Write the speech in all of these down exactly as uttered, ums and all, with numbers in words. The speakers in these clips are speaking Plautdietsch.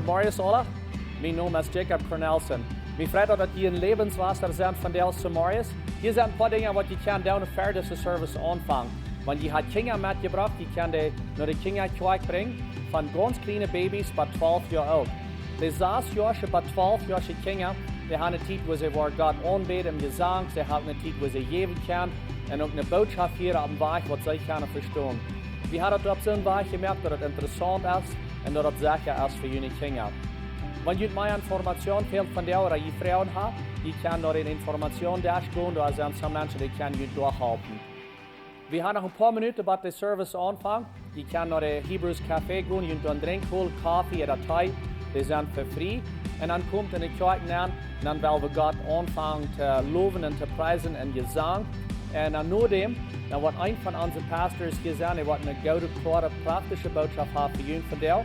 Morjes aula, mien Nomen es Jacob Cornelsen. Mie freit daut, daut jie en Läwenswota sent vondoag zemorjes. Hia sent een poa Dinja waut jie kjennen doonen ver dise Service aunfangen. Wan jie ha Kjinja metjebrocht, jie kjennen dee no de Kjinjakjoakj brinjen, von gaunz kjliene Babys bat twalf Joa oolt. De sas Joasche bat twalf Joasche Kjinja, dee han eene Tiet, wua see woaren Gott aunbäden em Jesank, see han eene Tiet, wua see jäwen kjennen, un uk eene Bootschoft hieren opp een Wajch, waut see kjennen vestonen. Wie haben daut opp soon Wajch jemoakt, daut et interessaunt es un daut et secha es fa june Kjinja. Wan junt mea Information fält vondoag ooda jie Froagen haben, jie kjennen no dän Informationsdesk gonen, doa sent soone Menschen, dee kjennen junt doa halpen. Wie haben noch een poa Minuten bat de Service aunfangt. Jie kjennen no de Hebrews Café gonen, junt doa een Drinkj holen, Koffe ooda Tee, dee sent fa frie. Un dan komt en de Kjoakj nenn, un dan well wie Gott aunfangen to lowen un to priesen en Jesank. Un dan no däm, dan woat een von onse Pastors hia sennen, dee woat eene goode, kloare, praktische Bootschoft haben fa junt vondoag.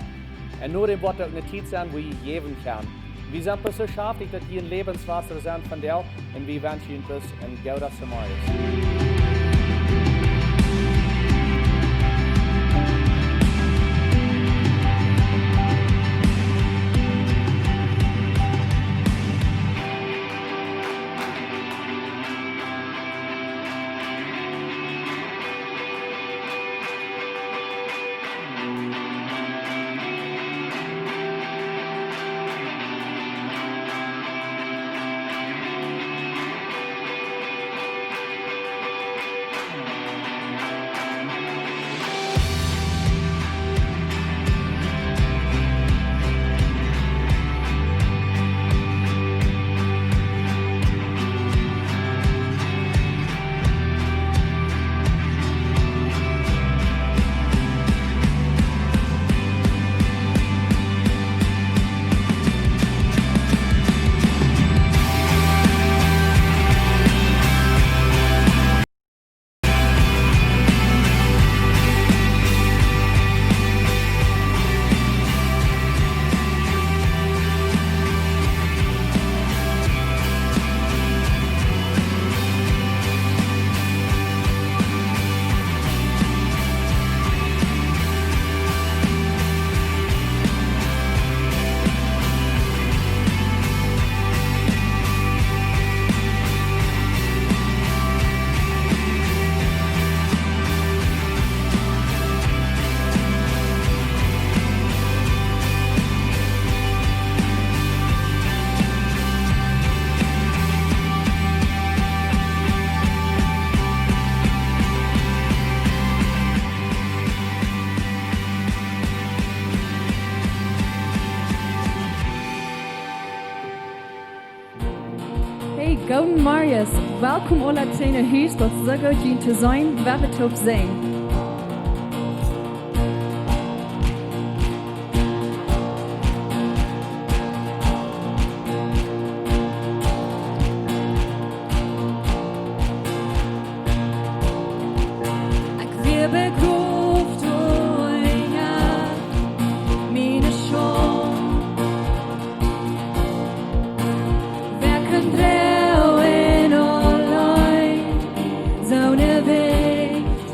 Un no däm woat uk eene Tiet sennen, wua jie jäwen kjennen. Wie sent bloos soo schaftich, daut jie en Läwenswota sent vondoag, un wie wenschen junt bloos een gooden Zemorjes. Hey, gooden Morjes. Welkom aula to en Hus, waut soo goot jie to seenen, wua wie toop sent. Ekj wia begroft unja miene Schaund. Wäa kunn droagen auleen soone Welt?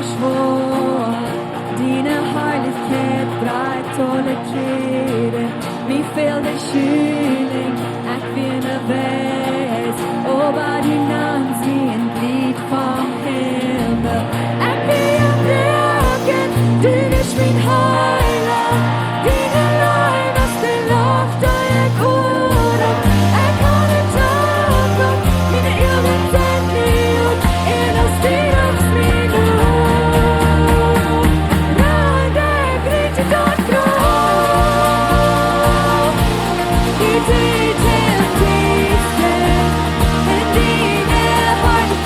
Schwoa, diene Harlichkjeit breit aule Kjäden. Mie fäld de Schulinj, ekj wia unjawegs, oba du nantst mie een Jlid vom Himmel. Ekj wia am Bruaken, du best mien Heela. Diene Leew es de Loft, dee ekj odem. Ekj kaun nich oppholen, miene Uagen sent mie op, un aus du lachst mie aun. Run de Grieche daut Graf, du deist am Diesta, un diene Harlichkjeit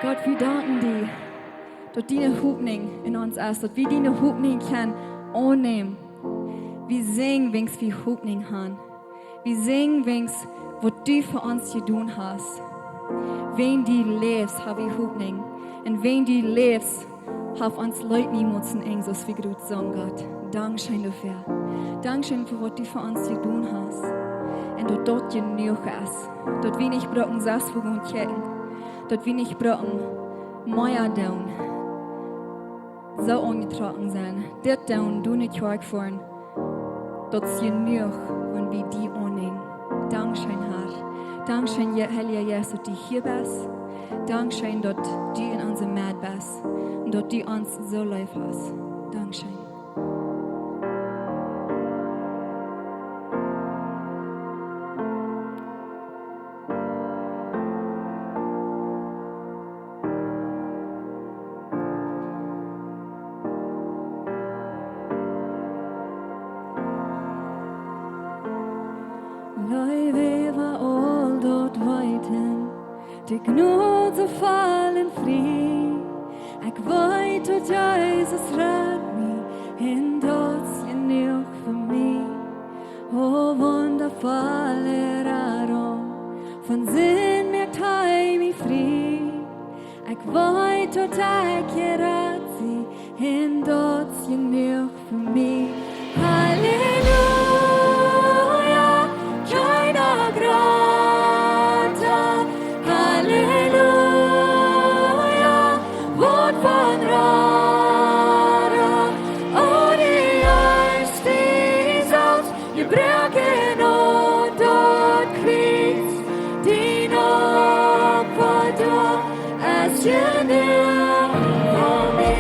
Gott, wie danken die, daut diene Hopninj en ons es, daut wie diene Hopninj kjennen aunnämen. Wie sinjen, wiels wie Hopninj haben. Wie sinjen, wiels waut du fa ons jedonen hast. Wiels du läfst, hab wie Hopninj. Un wiels du läfst, haft ons Leet niemols een Enj, soo aus wie jrod songen, Gott. Dankscheen doafäa. Dankscheen fa waut du fa ons jedonen hast. Un daut daut jenuach es. Daut wie nich brucken sest wua gonen kjikjen. Daut wie nich brucken mea doonen. Soo aunjetrocken sennen. Dit doonen, doa no de Kjoakj foaren. Daut es jenuach, wan wie die aunnämen. Dankscheen, Herr. Dankscheen, Je-, Heilja Jeist, daut du hia best. Dankscheen, daut du en onse Medd best. Un daut du ons soo leef hast. Dankscheen. Leew äwa aul daut Weeten, de Jnod soo voll un frie. Ekj weet, daut Jesus rat mie, un daut es jenuach fa mie. O wundavolle Radunk, von Sind moakt hee mie frie. Ekj weet, daut ekj jerat sie, un daut es jenuach fa mie. Halleluja, kjeena jrata. Halleluja, waut von Rara. O, du hast die selfst jebroaken aun daut Kjriez, dien Opfa doa es jenuach fa mie.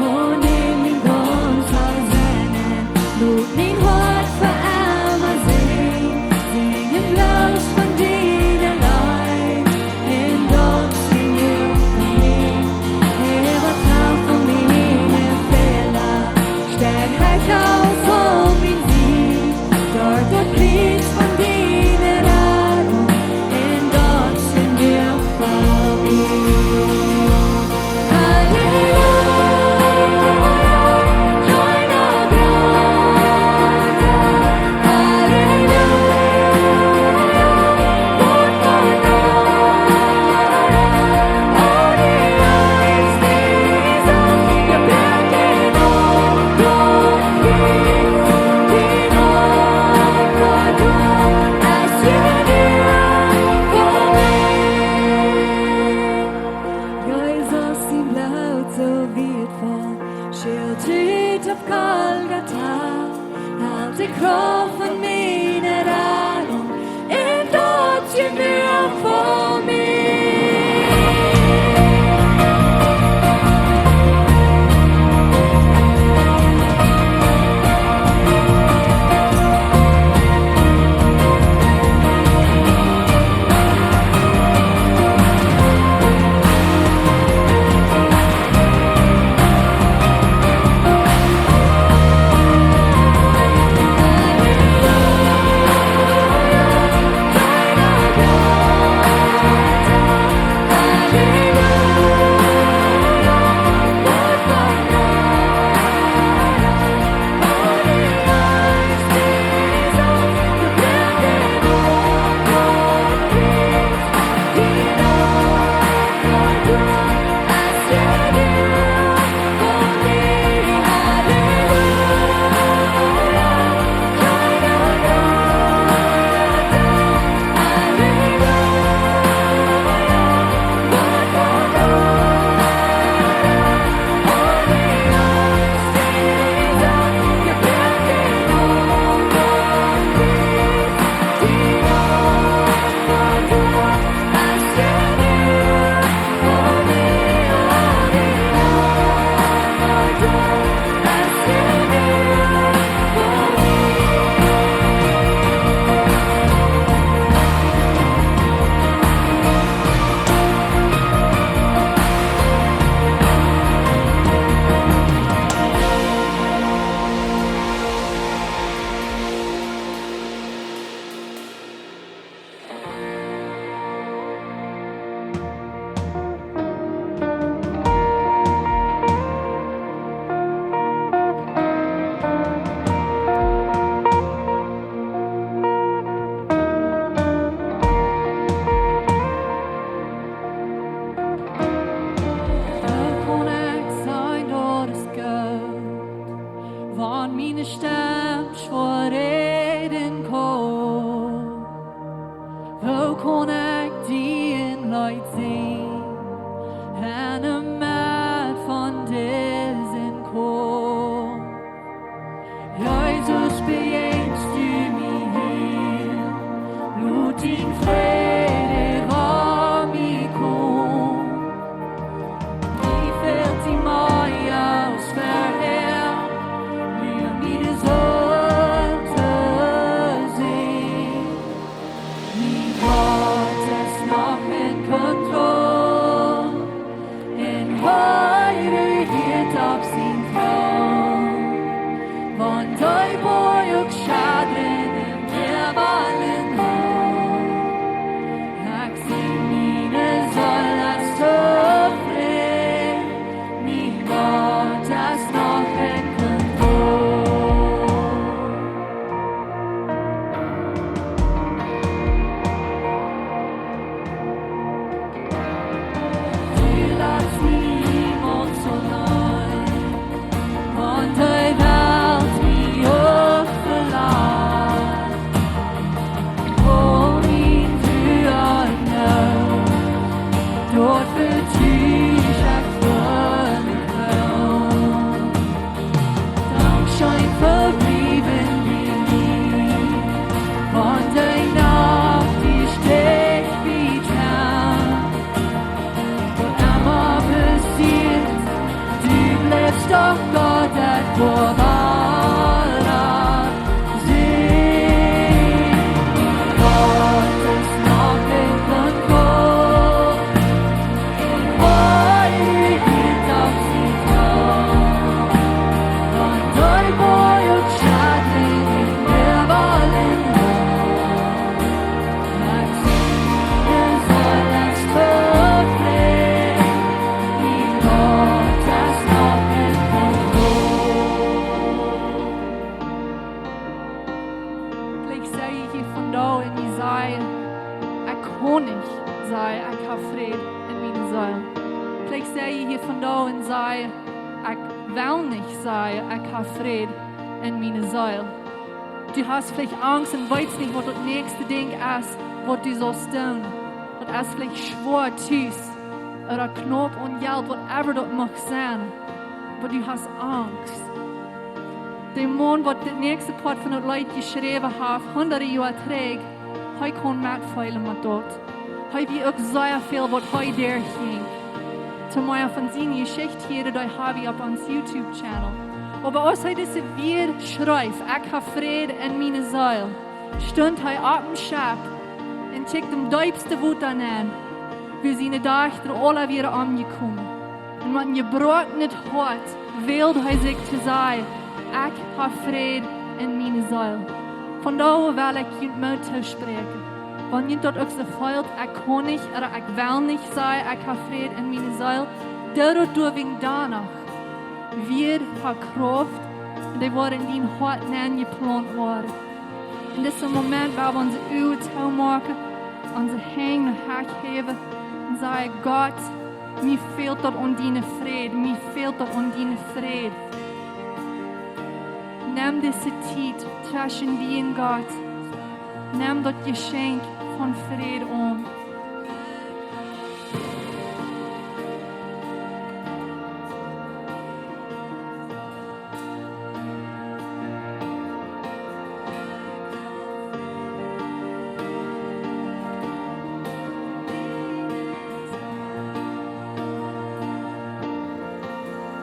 O, näm mien gaunzet Sennen, lot mien Hoat fa emma sinjen, sinjen bloos von diene Leew, un daut es jenuach fa mie. Hee woat trafen miene Fäla, steit hee aus om mien Sied, doa daut Kjriez von diene Radunk, un daut es jenuach fa mie. Jesus sien Bloot soo wieetvoll, schilt ut opp Golgata, haft de Krauft von miene Radunk, un daut es jenuach fa mie. Wan miene Stemm schwoa räden kaun, woo kaun ekj die een Leet sinjen enne Medd von disen Kaumf? Jesus, bejäajnst du mie hia, lot dien Fräd äwa mie komen. Mie fält die mea aus verhäa, nu miene Seel to seenen. Mien Gott es noch en Kontroll, un hee rejieet opp sien Troon. Wan dee Boajch uk schaddren un Mäwelen lowen, ekj sie, miene Seel es tofräd, mien Gott es noch en Kontroll. Du latst mie niemols auleen, wan de Welt mie uk velat. O mien Gott, doafäa du best ekj voll Vertruen. Dankscheen fa bliewen bie mie, wan de Nacht die Stich bie Tag. Waut emma passieet, du blifst doch Gott, daut woa wie aula seenen. Gott es noch en Kontroll. Veleicht sie jie hia vondoag un jie sajen: Ekj kaun nich sajen, ekj hab Fräd en miene Seel. Veleicht sie jie hia vondoag un sajen: Ekj well nich sajen, ekj hab Fräd en miene Seel. Du hast veleicht Angst un weetst nich, waut daut näakjste Dinkj es, waut du saust doonen. Daut es veleicht schwoa tus, ooda knaup aun Jelt, whatever daut mucht sennen. Oba du hast Angst. De Maun, waut daut näakjste Poat von daut Leet jeschräwen haft, hundade Joa trigj, hee kunn metfeelen met daut. Hee wist uk sea väl, waut hee derchjinkj. Toom mea von siene Jeschicht hieren, dee hab wie opp ons YouTube-Channel. Oba aus hee dise Wieed schreef: Ekj hab Fräd en miene Seel, stunt hee oppem Schepp un kjikjt em deepste Wota nenn, wua siene Dajchta aula wieren omjekomen. Un met een jebroakenet Hoat wäld hee sikj to sajen: Ekj hab Fräd en miene Seel. Vondoag well ekj junt Moot toospräakjen. Wan junt daut uk soo feelt, ekj kaun nich, ooda ekj well nich sajen, ekj hab Fräd en miene Seel, doo daut doawäajen. Doano wieet hee Krauft, un dee woat en dien Hoat nenjeplaunt woaren. En disen Moment woa wie onse Uagen toomoaken, onse Henj no Himmel häwen un sajen: Gott, mie fält daut aun dienen Fräd, mie fält daut aun dienen Fräd. Nem dise Tiet tweschen die un Gott. Nem daut Jeschenkj von Fräd aun.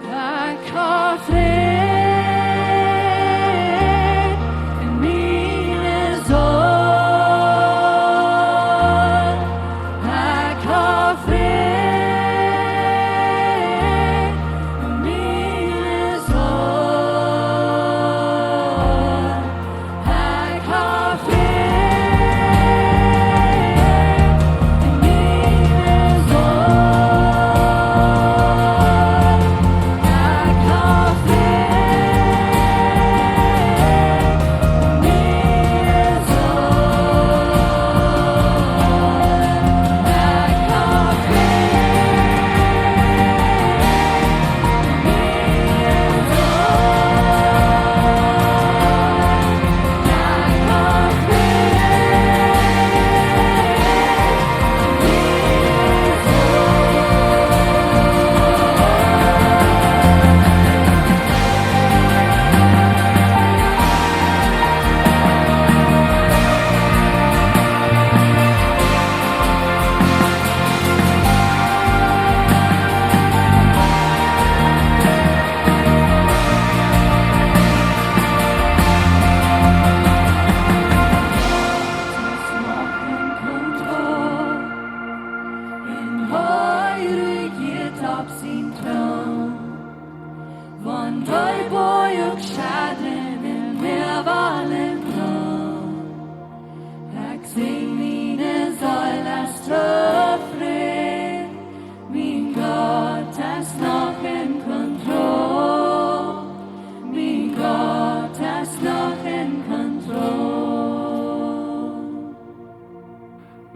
Ekj hab Fräd en miene Seel.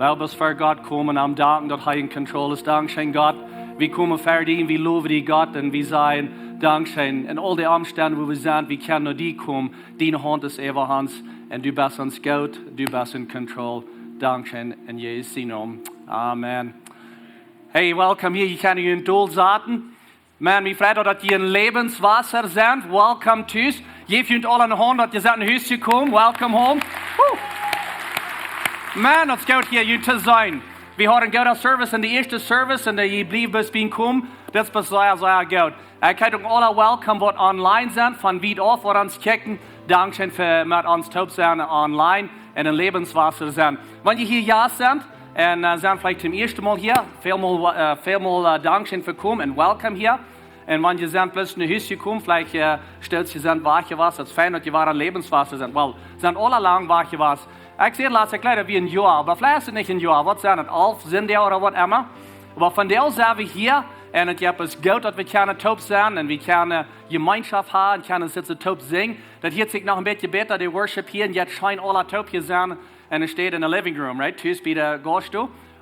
Well, best ver Gott komen, am danken daut hee en control es. Dankscheen, Gott. Wie komen ver die, wie lowen die, Gott, un wie sajen dankscheen. En aul de Omstend, wua wie sent, wie kjennen no die komen. Diene Haunt es äwa ons, un du best ons goot, du best en control. Dankscheen, en Jesus sien Nomen. Amen. Hey, welcome hia. Jie kjennen junt dol saten. Man, wie freit daut jie en Lebenswasser sent. Welcome tus. Jeef junt aule ne Haunt, daut jie sent no Hus jekomen. Welcome home. Woo. Man, daut es goot hia junt to seenen. Wie hauden en gooden Service en de ieeschte Service un jie bliewen bat bie komen. Daut es sea, sea goot. Ekj heet uk aule welcome waut online sent, von wiet auf, waut ons kjikjen. Dankscheen fa met ons toop sennen online un en Lebenswasser sennen. Wan jie hia Jast sent un, äh, sent veleicht toom ieeschten Mol hia, välmol, äh, välmol, äh, dankscheen fa komen un welcome hia. Un wan jie sent bloos no Hus jekomen, veleicht, äh, stelst jie sent wajch jewast, daut es fein daut jie wada en Lebenswasser sent. Well, sent aule lang wajch jewast. Ekj säd latst, ekj jleew daut wia en Joa, oba veleicht es et nich en Joa, waut sent et, alf Sindach ooda waut emma. Oba vondoag sent wie hia un et es goot daut wie kjennen toop sennen un wie kjennen Jemeenschoft haben un kjennen sitzen toop sinjen. Daut hieet sikj noch en bät bäta, de Worship hia, un jie sent aule toop hia sennen en de Städ en de living room, right? Tus bie de Gost.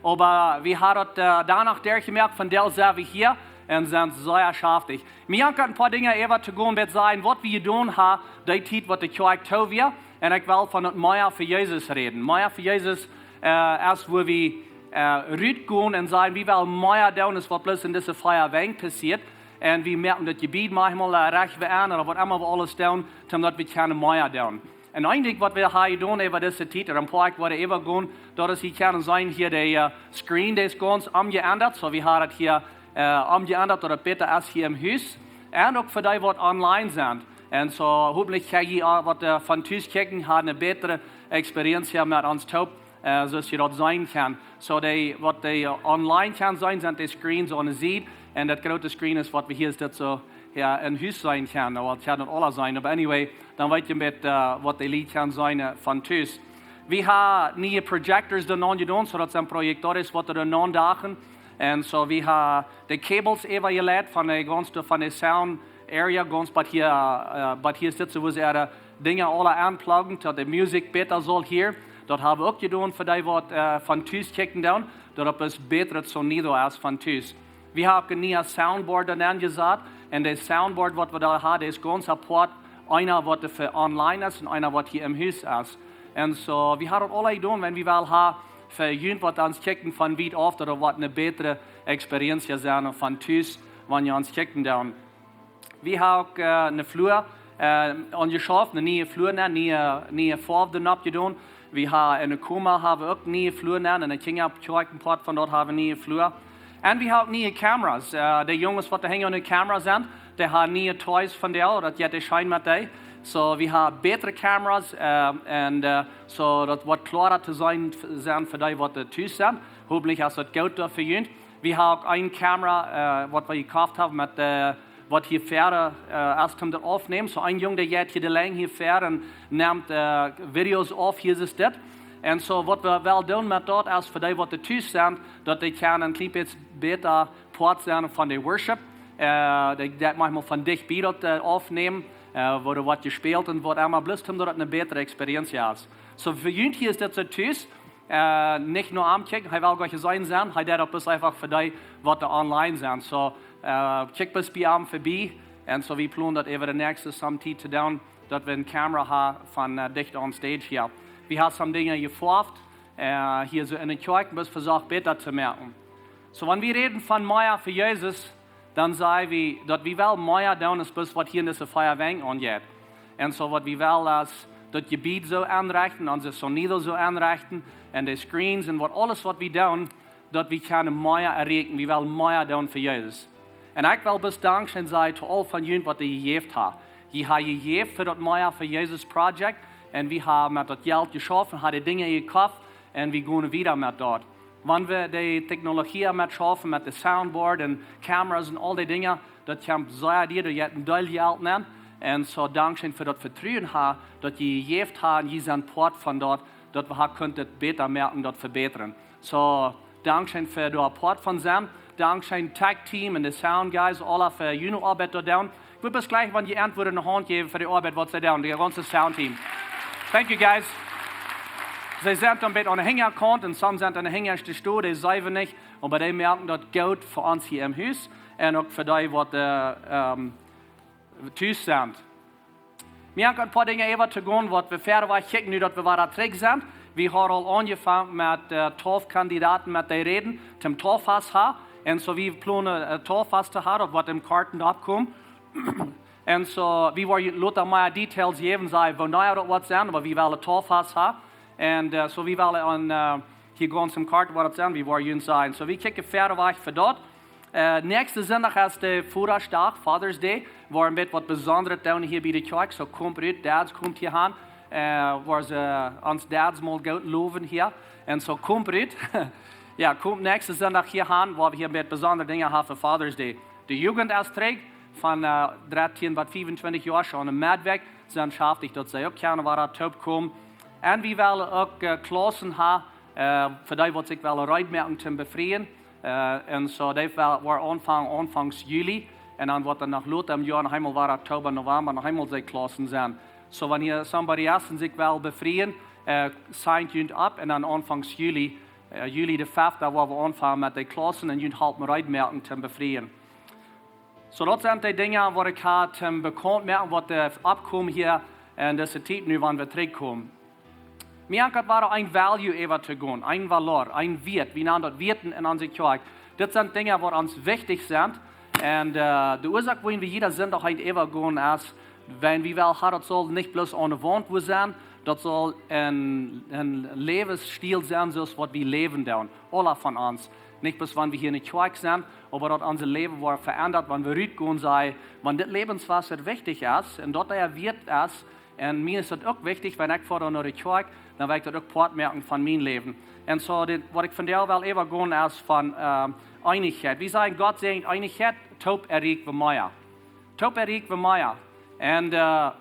Oba wie haben daut, äh, doano derchjemoakt, vondoag sent wie hia un sent sea schaftich. Mie haft en poa Dinja äwa to gonen, waut sajen, waut wie jedonen haben, dee Tiet waut de Kjoakj too wia. Un ekj well von daut mea fa Jesus räden. Mea fa Jesus, äh, es wua wie, äh, rutgonen un sajen, wie wellen mea doonen, es waut bloos en dise vea Wäaj passieet. Un wie moaken daut Jebied maunchmol, äh, rajcht wieda aun, ooda waut emma wie aules doonen, om daut wie kjennen mea doonen. Un een Dinkj waut wie haben jedonen äwa dise Tiet, ooda en poa Wäakj woaren äwa gonen, daut es, jie kjennen seenen hia de, äh, screen, dee es gaunz omjeendat. Soo, wie haben daut hia, äh, omjeendat, daut et bäta es hia em Hus. Un uk fa dee waut online sent. Un soo, hopentlich kjenn jie, äh, waut, äh, von tus kjikjen, haben ne bätre experience hia met ons toop, äh, soo aus jie daut seenen kjennen. Soo, dee, waut dee, äh, online kjennen seenen, sent de screens aun de Sied. Un daut groote screen es waut wie hia, es daut soo, jo, em Hus seenen kjennen. Well, ekj kaun daut aule seenen, oba anyway, dan weet jie en bät, äh, waut de Lied kjennen seenen, äh, von tus. Wie haben niee projectors doa aunjedonen, soo daut sent projectores waut doa aundoagen. Un soo, wie haben de cables äwajeleit von de gaunz, von de sound area, gaunz bat hia, äh, bat hia sitzen, wua see äare Dinja aule aunpluggen, daut de Musikj bäta saul hia. Daut haben wie uk jedonen fa dee waut, äh, von tus kjikjen doonen, daut et bät bätret sonido es von tus. Wie haben uk en niee soundboard doa aunjesat. Un de soundboard waut wie doa haben, dee es gaunz apoat. Eena waut fa online es un eena waut hia em Hus es. Un soo, wie haben daut aule jedonen, wan wie wellen haben, fa junt waut ons kjikjen von wiet auf, daut et woat ne bätre experience sennen von tus, wan jie ons kjikjen doonen. Wie haben uk, äh, ne Flua, äh, aunjeschauft, ne niee Flua, ne niee, niee Foaw doa nopp jedonen. Wie haben en de Koma haben wie uk niee Flua, ne, en de Kjinja Kjoakj, en poa von doa haben wie niee Flua. Un wie haben uk niee cameras. Äh, de Junges waut doa hinjen aun de Kamera sent, dee haben niee toys von dee, daut jeit scheen met dee. Soo, wie haben bätre cameras, äh, un, äh, soo daut woat kloara to seenen, sennen fa dee waut doa tus sent. Hopentlich es daut goot doa fa junt. Wie haben uk eene Kamera, äh, waut wie jekoft haben met, äh, waut hia ver, äh, es om daut opptonämen. Soo een Jung, dee jeit hia de Lenj hia ver un nemt, äh, Videos opp, hia es dit. Un soo waut wie wellen doonen met daut es fa dee waut doa tus sent, daut dee kjennen en kjlien bät bäta poat sennen von de Worship. Äh, dee, dee maunchmol von dicht bie daut, äh, opptonämen, äh, wua doa woat jespält un waut emma, bloos om daut et ne bätre experience es. Soo, fa junt hia es dit soo tus, äh, nich no am kjikjen, hee well goanich jeseenen sennen, hee deit daut bloos eefach fa dee waut doa online sent. Soo, äh, kjikj bloos bie am verbie. Un soo, wie plonen daut äwa de näakjste some Tiet to doonen, daut wie ne Kamera haben von, äh, dicht on stage hia. Wie haben some Dinja jefoaft, äh, hia soo en de Kjoakj, bloos vesocht bäta to moaken. Soo, wan wie räden von mea fa Jesus, dan saj wie daut wie wellen mea doonen aus bloos waut hia en dise vea Wäaj aunjeit. Un soo waut wie wellen es daut Jebied soo enrechten, onse sonido soo enrechten, un de screens un waut aules waut wie doonen, daut wie kjennen mea erreichen, wie wellen mea doonen fa Jesus. Un ekj well bloos dankscheen sajen to aul von junt waut jie jejäft haben. Jie haben jejäft fa daut Mea fa Jesus Project, un wie haben met daut Jelt jeschauft, haben de Dinja jekoft, un wie gonen wieda met daut. Wan wie de Technologie met schaufen, met de soundboard un cameras un aul dee Dinja, daut kjemt sea dia, doa jeit en Deel Jelt nenn. Un soo dankscheen fa daut Vetruen haben, daut jie jejäft haben, jie sent poat von daut, daut wie haben kunt daut bäta moaken, daut vebätren. Soo, dankscheen fa doa poat von sennen. Dankscheen tech team un de sound guys, aula fa june Oabeit doa doonen. Ekj well bloos jlikj wan jie Auntwuaden ne Haunt jäwen fa de Oabeit waut see doonen, de gaunze sound team. Thank you, guys. See sent een bät aun de Hinjakaunt un some sent aun de hinjaschte Stow, dee seenen wie nich. Oba dee moaken daut goot fa ons hia em Hus un uk fa dee, waut äh, ähm, tus sent. Wie haben een poa Dinja äwa to gonen, waut wie wieda wajch kjikjen, nu daut wie wada trigj sent. Wie haben aul aunjefongen met äh, twalf Kandidaten met dee räden, toom Tauffast ha. Un soo wie plonen äh, Tauffast to ha, daut woat em Korten oppkomen. Un soo, wie woaren lota mea Details jäwen, saj, wanea daut woat sennen, oba wie wellen Tauffast ha. Un äh, soo wie wellen aun äh, hia gaunz em Korten woat daut sennen, wie woaren junt sajen. Soo wie kjikjen wieda wajch fa daut. Äh, näakjsten Sindach es de Vodaschdach, Father's Day, woa wie waut Besondret doonen hia bie de Kjoakj. Soo komt rut, Dads, komt hia han. Äh, woa wie ons Dads mol goot lowen hia. Un soo komt rut. Jo, komt näakjsten Sindach hia han, woa wie hia waut besondre Dinja haben fa Father's Day. De Jugend es trigj, von äh, dartieen bat fiefuntwintich Joa, aun de Medwäakj, sent schaftich daut see uk kjennen wada toopkomen. Un wie wellen uk äh, Klaussen ha, äh, fa dee, waut sikj wellen reed moaken toom befrieen. Äh, un soo, dee woaren aunfangen, aunfangs Juli. Un dan woat daut noch lota em Joa, noch eemol wada Oktober, November, noch eemol dee Klaussen sennen. Soo, wanea somebody es un sikj well befrieen, äh, signt junt opp un dan aunfangs Juli, äh, Juli de fefte, woa wie aunfangen met dee Klaussen un junt halpen reed moaken toom befrieen. Soo, daut sent dee Dinja, waut ekj ha toom bekaunt moaken, waut äh, oppkomen hia en dise Tiet, nu wan wie trigjkomen. Wie haben wada een value äwa to gonen, een valor, een Wieet. Wie nanen daut Wieeten en onse Kjoakj. Dit sent Dinja, waut ons wichtich sent. Un äh, de Uasoak, wuarom wie jieda Sindach hia äwa gonen, es, wan wie wellen ha, daut saul nich bloos aun de Waunt wua sennen, daut saul een, een Läwensstiel sennen, soo aus waut wie läwen doonen. Aula von ons. Nich bloos, wan wie hia en de Kjoakj sent, oba daut ons Läwen woat veendat, wan wie rutgonen, saj, wan dit Läwenswota wichtich es un daut doa Wieet es, un mie es daut uk wichtich, wan ekj foa no de Kjoakj, dan well ekj daut uk Poat moaken von mien Läwen. Un soo, dit, waut ekj vondoag well äwa gonen, es von äh, Eenichkjeit. Wie sajen, Gott säajent Eenichkjeit, toop erreichen wie mea. Toop erreichen wie mea. Un äh,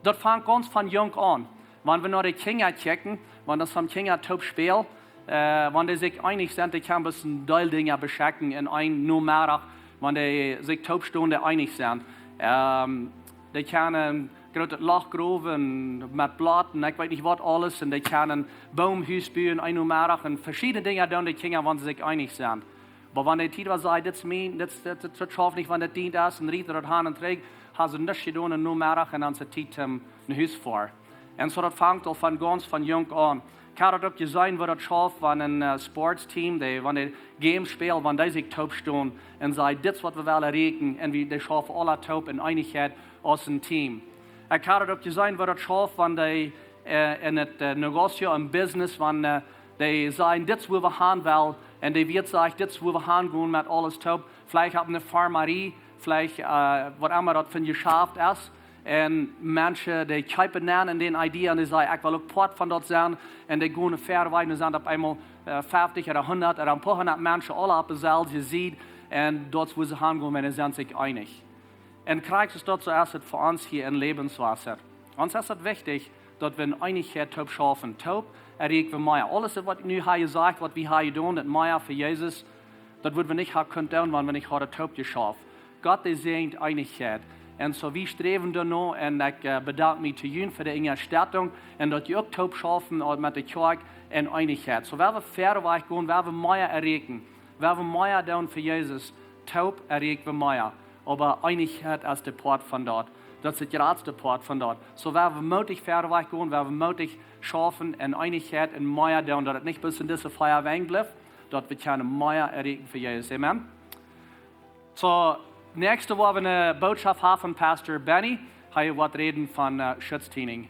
daut fangt gaunz von junk aun. Wan wie no de Kjinja kjikjen, wan doa some Kjinja toop spälen, äh, wan dee sikj eenich sent, dee kjennen bloos een Deel Dinja beschekjen en een Nomeddach, wan dee sikj toop stonen, dee eenich sent. Ähm, dee kjennen een grootet Loch growen met Blatt un ekj weet nich waut aules. Un dee kjennen een Boomhus buen, een Nomeddach, un veschiedne Dinja doonen dee Kjinja, wan see sikj eenich sent. Oba wan de Tiet wia, saj, dit es mien, dit, dit, dit, dit schaft nich, wan dit dient es, un rieed daut han un trigj, haben see nuscht jedonen, un Nomeddach un dan es et Tiet toom no Hus foaren. Un soo, daut fangt aul von gaunz von junk aun. Ekj hab daut uk jeseenen, woo daut schaft, wan een äh, Sports Team, dee, wan dee Games spälen, wan dee sikj toop stonen un sajen, dit es waut wie wellen erreichen, un wie, dee schaufen aula toop en Eenichkjeit aus een Team. Ekj hab daut uk jeseenen, woo daut schaft, wan dee äh, en et äh, Negocio, en Business, wan äh, dee sajen, dit es wua wie han wellen, un dee Wieet sajcht, dit es wua wie han gonen met aules toop, veleicht opp eene Farmarie, veleicht äh, waut emma daut fa een Jeschaft es. Un Menschen, dee kjeepen aun en dän Idee un dee sajen, ekj well uk Poat von daut sennen. Un dee gonen wieda wajch, dan sent opp eemol äh, feftich ooda hundat ooda een poa hundat Menschen, aula opp deeselwje Sied. Un daut es, wua see han gonen, wan see sent sikj eenich. Un krakjt soo es daut, soo es et fa ons hia en Läwenswota. Ons es et wichtich, daut wie en Eenichkjeit toop schaufen. Toop erreichen wie mea. Aules, waut ekj nu hab jesajcht, waut wie haben jedonen, daut mea fa Jesus, daut wudden wie nich haben kunt doonen, wan wie nich hauden toop jeschauft. Gott, dee säajent Eenichkjeit. Un soo, wie sträwen doano, un ekj äh, bedank mie to junt fa de Unjastettunk un daut jie uk toop schaufen met de Kjoakj en Eenichkjeit. Soo, wan wie wieda wajch gonen, wan wie mea erreichen, wan wie mea doonen fa Jesus, toop erreichen wie mea. Oba Eenichkjeit es de Poat von daut. Daut es de jratste Poat von daut. Soo, wan wie mootich wieda wajch gonen, wan wie mootich schaufen en Eenichkjeit un mea doonen, daut et nich bloos en dise vea Wenj blift, daut wie kjennen mea erreichen fa Jesus. Amen. Soo, näakjste woa wie eene Bootschoft haben von Pastor Benny. Hee woat räden von äh, Schutztraining.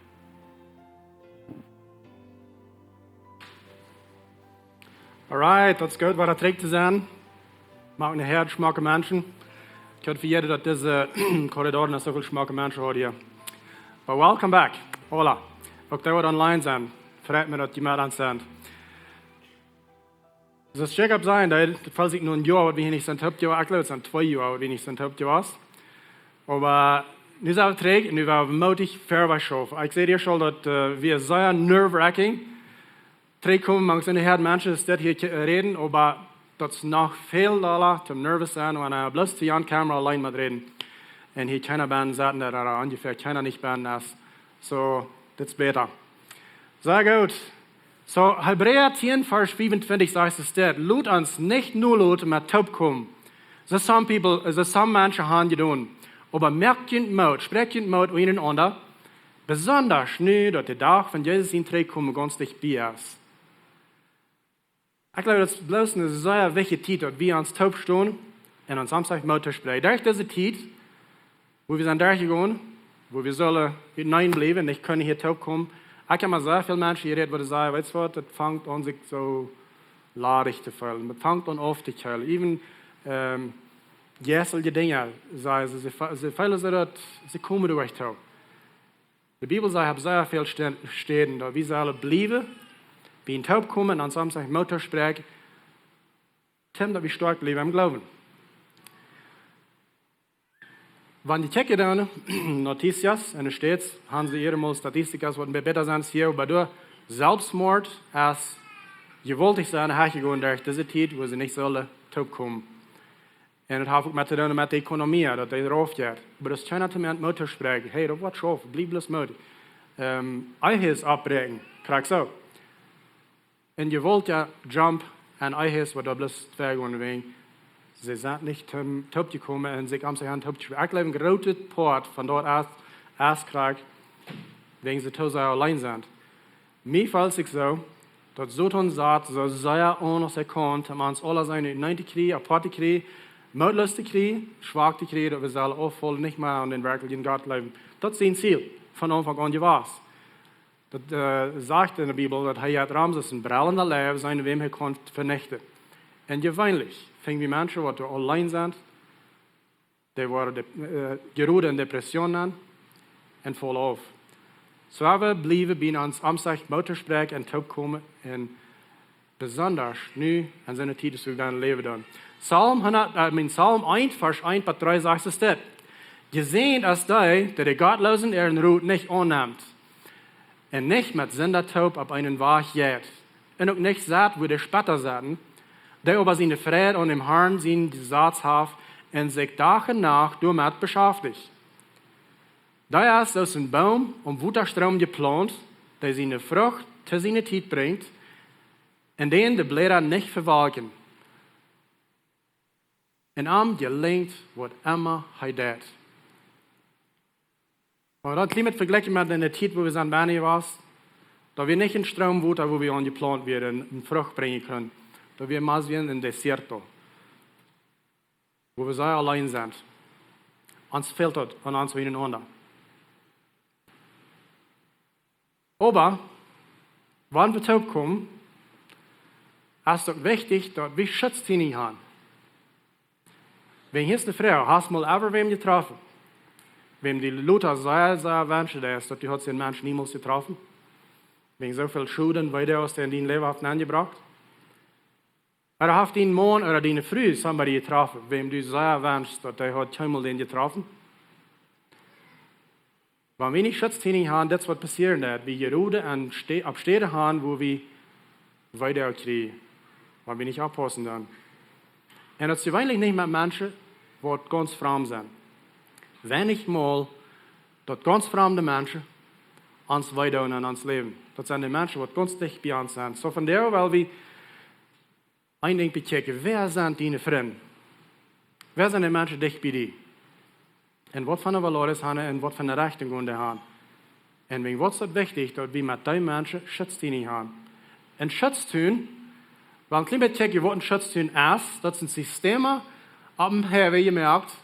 Alright, daut es goot, wada trigj to sennen. Moakt ne Häad schmocke Menschen. Ekj haud vejäten, daut dise Korridor noch soo väl schmocke Menschen haud hia. But welcome back, aula. Uk dee, waut online sent. Freit mie, daut jie met ons sent. Soo aus Jacob säd, daut felt sikj nu een Joa, waut wie hia nich sent toop jewast. Ekj jleew, et sent twee Joa, waut wie nich sent toop jewast. Oba nu sent wie trigj, nu woa wie mootich wieda wajch schaufen. Ekj säd hia aul, daut äh, wia sea nerve-wracking. Trigjkomen, mank soone Häad Menschen, es dit hia kj-, räden, oba daut es noch väl dolla toom nervous sennen, wan wie bloos to jane Kamera auleen motten räden. Un hia kjeena bennen sitten, daut doa onjefäa kjeena nich bennen es. Soo, dit es bäta. Sea goot. So, Hebräa tieen, Varsch fiefuntwintich sajcht et dit: Lot ons nich noloten met toopkomen, soo some people, soo some Menschen haben jedonen. Oba moakt junt Moot, sprakjt junt Moot unjarenaunda, besonda nu, daut de Dach von Jesus sien Trigjkomen gaunz dicht bie es. Ekj jleew, daut es bloos eene sea wichtje Tiet, daut wie ons toopstonen un ons Samsdach Moot toospräakjen. Derch dise Tiet, wua wie sent derchjegonen, wua wie sellen utneen bliewen, nich kjennen hia toopkomen. Ekj hab met sea väl Menschen jerät, waut sajen: Weetst waut, daut fangt aun sikj soo ladich to feelen. Daut fangt aun auftokolen. Even, ähm, jeistelje Dinja, sajen see, see fe-, see feelen soo, daut see komen doa nich too. De Bibel sajcht opp sea väl Städ-, Städen, daut wie sellen bliewen, bie een toopkomen un ons Samsdach Moot toospräakjen, toom daut wie stoakj bliewen em Gloowen. Wan jie kjikjen dan Noticias en de States, haben see hia mol Statistiken, waut een bät bäta sent aus hia, oba doa Selfstmoot es jewaultich sent, hee jegonen derch dise Tiet, wua see nich sellen toopkomen. Un daut haft uk met to doonen met de Ekonomie, daut dee rauf jeit. Oba daut es kjeena, dee mea Moot toospräakjen: Hey, daut woat schaufen, bliew bloos mootich. Ähm, Ehes aufbräakjen, krakjt soo. Een jewaultja Jump aun Ehes, waut doa bloos twei gonen wäajen see sent nich toom-, toopjekomen un sikj aun sikj han toopjeschwäajen. Ekj jleew, een grootet Poat von daut es, es krakjt, wäajen see too sea auleen sent. Mie felt sikj soo, daut Soton saut soo sea aun aus hee kunn, om ons aula soo utneen to kjrieen, apoat to kjrieen, mootloos to kjrieen, schwak to kjrieen, daut wie sellen auffaulen, nich mea aun dän werkjlichen Gott jleewen. Daut es sien Ziel von Aunfank aun jewast. Daut, äh, sajcht en de Bibel, daut hee haud Ramses een brellenda Leiw sennen, wäm hee kunn venichten. Un jeweenlich finj wie Menschen, waut doa auleen sent, dee woaren de-, äh, jeroden en Depressionen un faulen auf. Soo wie bliewen bie ons Samsdach Moot toospräakjen un toopkomen un besonda nu en soone Tiet, wua wie dan läwen dan. Psalm hundat, äh, I mean, Psalm eent, Varsch eent bat dree sajcht et dit: Jesäajent es dee, dee de Gottloosen äaren Rot nich aunnemt un nich met Sinda toop opp eenen Wajch jeit un uk nich sett, wua de Spötta setten, dee oba siene Freid aun däm Harn sien Jesaz haft un sikj Dach un Nacht doamet beschäftigt. Dee es aus een Boom aum Wotastroom jeplaunt, dee siene Frucht to siene Tiet brinjt un dän de Bläda nich vewalkjen. Un am jelinjt waut emma hee deit. Wan wie daut Klima vejlikjen met de Tiet, wua wie sent bie jewast, daut wia nich een Stroom Wota, wua wie aun jeplaunt wieren un Frucht brinjen kunnen. Daut wia mea aus een Desierto, wua wie sea auleen sent. Ons fält daut aun ons unjarenaunda. Oba, wan wie toopkomen, es et uk wichtich, daut wie Schutztienja haben. Wäajen hia es de Froag: Hast mol ever wäm jetroffen, wäm du lota sea, sea wenschen deist, daut du haudst dän Mensch niemols jetroffen, wäajen soo väl Schoden, Weedoag aus dee en dien Läwen haft aunjebrocht? Ooda haft dien Maun ooda diene Fru somebody jetroffen, wäm du sea wenschst, daut dee haud kjeenmol dän jetroffen? Wan wie nich Schutztienja haben, dit es waut passieren deit. Wie jeroden aun Stä-, opp Städen haben, wua wie Weedoag kjrieen, wan wie nich oppaussen dan. Un daut es jeweenlich nich met Menschen, waut gaunz framd sent. Weinich mol, daut gaunz framde Menschen ons Weedoag aun ons Läwen. Daut sent de Menschen, waut gaunz dicht bie ons sent. Soo von doa, wiels wie een Dinkj bekjikjen: Wäa sent diene Frind? Wäa sent de Menschen dicht bie die? Un waut fa Valores haben dee un waut fa Rechtunk gonen dee aun? Un wäajen waut es daut wichtich, daut wie met dee Menschen Schutztienja haben? Een Schutztun, wan wie een kjlien bät kjikjen, waut een Schutztun es, daut sent Systeme opp dän Highway jemoakt,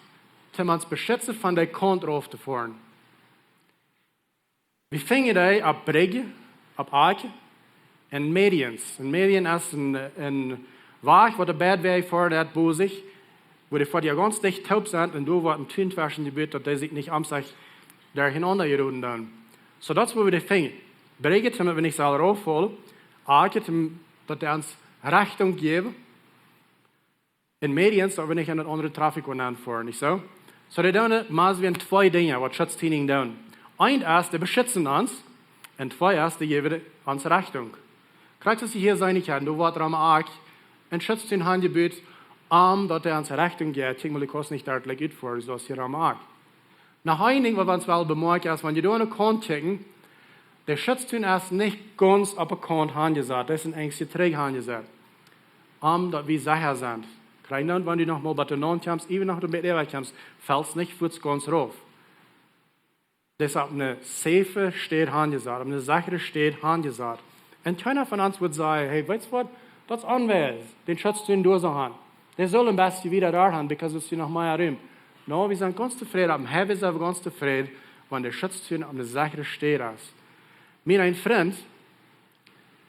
om ons to beschitzen von de Kaunt rauf to foaren. Wie finjen dee opp Brigjen, opp Akjen, un Medians. Un Median es een, een Wajch, waut de Bad Wajch fa daut Boot, wua dee fa die gaunz dicht toop sent, un doa woat een Tun tweschen jebut, daut dee sikj nich aum sikj derchenaunda jeroden dan. Soo daut es, wua wie dee finjen. Brigjen, daut wie nich sellen rauffaulen. Akjen, daut dee ons Rechtunk jäwen. Un Medians, daut wie nich en daut aundre Traffic aunfoaren, nich soo? Soo, dee doonen mau soo twee Dinja, waut Schutztienja doonen. Eent es, dee beschitzen ons, un twee es, dee jäwen ons Rechtunk. Krakjt soo aus hia seenen jie, doa woat rom Akj een Schutztun aunjebut, om daut dee ons Rechtunk jeft, kjikj mol, dee kaust nich doa jlikj utfoaren, soo aus hia rom Akj. Noch een Dinkj, waut wie ons wellen bemoakjen, es, wan jie doa aune Kaunt kjikjen, De Schutztun es nich gaunz opp de Kaunt aunjesat, daut es een enjstje Trigj aunjesat. Om daut wie secha sent. Kjikj dan, wan du noch mol bie de Naun kjemst, iewen noch de Beräwa kjemst, fellst nich fuaz gaunz rauf. Daut es opp eene safe Städ aunjesat, opp eene sechre Städ aunjesat. Un kjeena von ons wudd sajen: "Hey, weetst waut? Daut es onwies, dän Schutztun doa soo han. Dee saul een bät wieda doa han, because daut es noch mea Rum." No, wie sent gaunz tofräd, opp dän Hecht sent wie gaunz tofräd, wan de Schutztun opp eene sechre Städ es. Mien een Frint,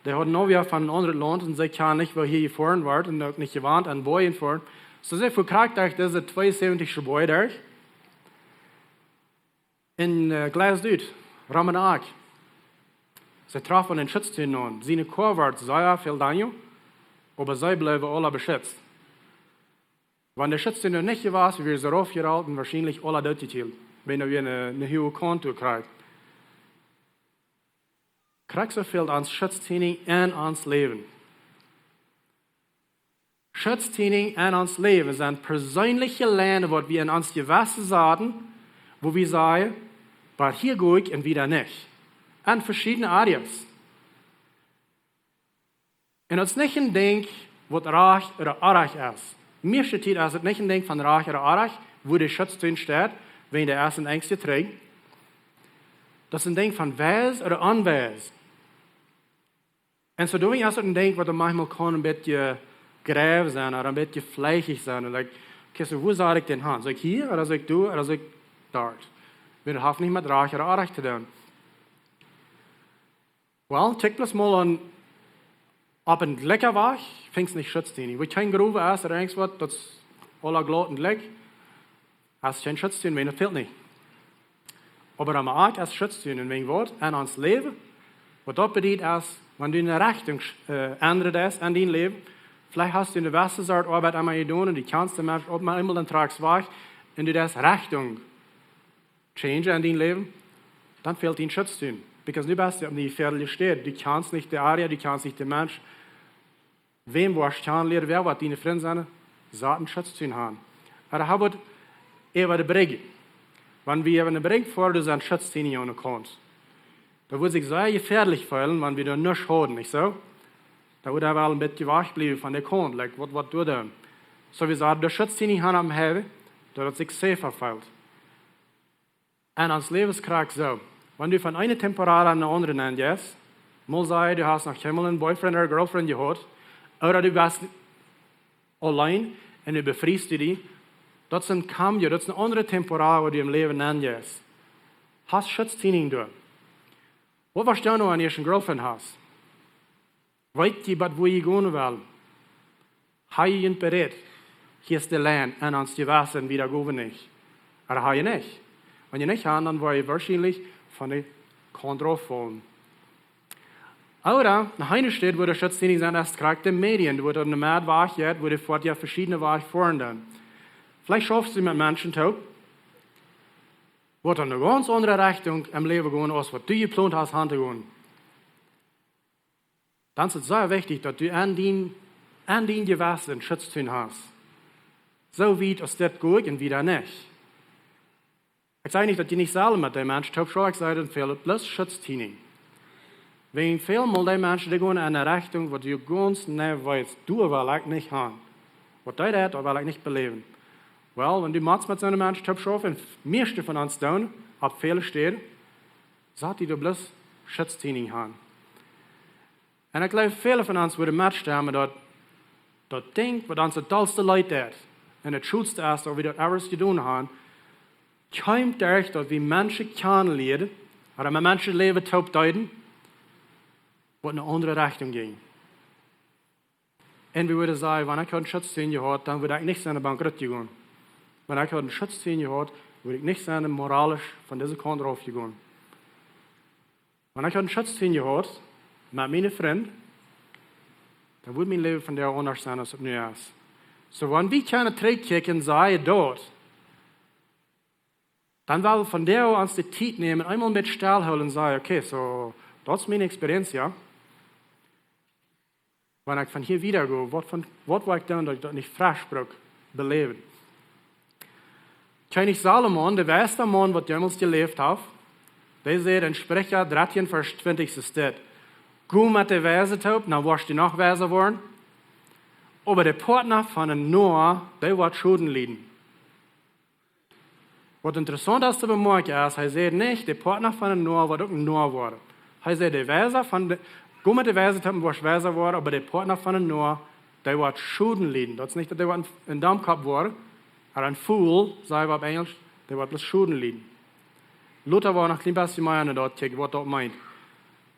dee haud een Novia von een aundret Launt un see kunn nich, woo hia jefoaren wort un uk nich jewant aun Bojen foaren. Soo see fuhr krakjt derch dise tweeunsäwentich Jebäude derch. Un, äh, Glas doot, Ramenak. See trof aun dän Schutztun aun. Siene Koa wort sea väl daño, oba see bleewen aula beschitzt. Wan de Schutztun doa nich wia, wia see raufjerollt un woarschienlich aula dootjekjilt, wan doa wia eene, eene huage Kaunt doa kjrieech. Krakjt soo fält ons Schutztiening enn ons Läwen. Schutztiening enn ons Läwen sent perseenelje Lienen, waut wie enn ons Jewessen saten, woo wie sajen: "Bat hia go ekj un wieda nich." Enn veschiedne Areas. Un daut es nich een Dinkj, waut rajcht ooda orrajcht es. Mieeschte Tiet es daut nich een Dinkj von rajcht ooda orrajcht, woo de Schutztun steit, wan dee es een enjstje Trigj. Daut es een Dinkj von wies ooda onwies. Un soo doawäajen es daut een Dinkj, waut dan maunchmol kaun een bät jreif sennen ooda een bät fleeschich sennen. Like, okay, soo, woo saul ekj dan gonen? Saul ekj hia, ooda saul ekj doa, ooda saul ekj doa? Wiels daut haft nich met rajcht ooda orrajcht to doonen. Well, kjikj bloos mol aun, opp een jlikja Wajch, funk nich Schutztiening. Woo kjeen Grow es, ooda irjent waut, daut es aula glaut un jlikj. Daut es kjeen Schutztiening, daut fält nich. Oba dan mau es Schutztiening, un wan waut enn ons Läwen, waut daut bediet es, wan du eene Rechtunk, äh, endren deist enn dien Läwen, veleicht hast du eene jewesse Sort Oabeit emma jedonen un du kjanst dän Mensch opp eemol, dan trakjst wajch un du deist Rechtunk change enn dien Läwen, dan fält dien Schutztiening. Because nu best du opp eene jefäadelje Städ. Du kjanst nich de Area, du kjanst nich dän Mensch. Wäm woascht du aunlieren, wäa woat diene Frind sennen? Sat een Schutztiening aun. Oba hab et äwa de Brigj. Wan wie äwa de Brigj foaren, dan sent Schutztieninj aun de Kaunt. Daut wudd sikj sea jefäadelch feelen, wan wie doa nuscht hauden, nich soo? Daut wudd hee wel een bät wajch bliewen von de Kaunt, like, waut, waut doa dan? Soo, wie saten de Schutztieninj aun aum Hecht, daut et sikj safer felt. Enn ons Läwen es krakjt soo. Wan du von eene temporada aun de aundre nenjeist, mol saj, du hast noch kjeenmol een Boyfriend ooda Girlfriend jehaut, ooda du best auleen un du befriest die, daut es een cambio, daut es eene aundre temporada, wua du em Läwen nenjeist. Hast Schutztieninj doa. Waut woascht du nu aun, ieescht eene Girlfriend hast? Weet jie, waut, wua jie gonen wellen? Hab jie junt bereit? Hia es de Lien, enn ons Jewessen, wieda go wie nich. Oba hab jie nich? Wan jie nich haben, dan woa jie woarschienlich von de Kaunt rauffaulen. Ooda, noch eene Städ, wua de Schutztieninj sent, es krakjt de Medien, wua doa een Mad wajch jeit, wua de foat jo veschiedne Wajch foaren dan. Veleicht schaufst du met Menschen toop, waut enn eene gaunz aundre Rechtunk em Läwen gonen, aus waut du jeplont hast, han to gonen. Dan es et sea wichtich, daut du aun dien, aun dien Jewessen Schutztieninj hast. Soo wiet aus dit go ekj un wieda nich. Ekj saj nich, daut jie nich sellen met dee Mensch toop schauen, ekj saj, dan fält et bloos Schutztieninj. Wäajen välmol dee Menschen, dee gonen enn eene Rechtunk, waut du gaunz nau weetst, doa well ekj nich han. Waut dee deit, daut well ekj nich beläwen. Well, wan du motst met soone Menschen toop schaufen, un mieeschte von ons doonen, opp väle Städen, sat die doa bloos Schutztieninj aun. Un ekj jleew, väle von ons wudden metstemmen, daut, daut Dinkj, waut ons daut dollste leet deit, un daut schuldste es, daut wie daut ever jedonen han, kjeem doaderch, daut wie Menschen kjanen lieeden, ooda met Menschen Läwen toop deeden, waut enn eene aundre Rechtunk jinjen. Un wie wudden sajen, wan ekj haud een Schutztieninj jehaut, dan wudd ekj nich sennen bankrott jegonen. Wan ekj haud een Schutztieninj jehaut, wudd ekj nich sennen moralisch von dise Kaunt rauf jegonen. Wan ekj haud een Schutztieninj jehaut met miene Frind, dan wudd mien Läwen vondoag aundasch sennen aus et nu es. Soo, wan wie kjennen trigjkjikjen, sajen daut, dan well wie vondoag ons de Tiet nämen, eemol met stell hoolen un sajen: "Okay, soo, daut es miene Experience, jo. Wan ekj von hia wieda go, waut von, waut woa ekj doonen, daut ekj daut nich fresch bruck beläwen?" Kjennich Salomo, de weisste Maun, waut jemols jeläft haft, Dee sajcht en Spricha dartieen Varsch twintich, sajcht dit: "Go met de Weise toop, dan woascht du noch weiser woaren. Oba de Partner von een Noa, dee woat Schoden lieden." Waut interessaunt es to bemoakjen es, hee sajcht nich, de Partner von een Noa woat uk een Noa woaren. Hee sajcht, de Weise von de, go met de Weise toop, woascht weiser woaren, oba de Partner von een Noa, dee woat Schoden lieden. Daut es nich daut dee woat een, een Domkopp woaren, oba een fool, saj wie opp Enjlisch, dee woat bloos Schoden lieden. Lota woat noch een kjlien bät mea no daut kjikjen, waut daut meent.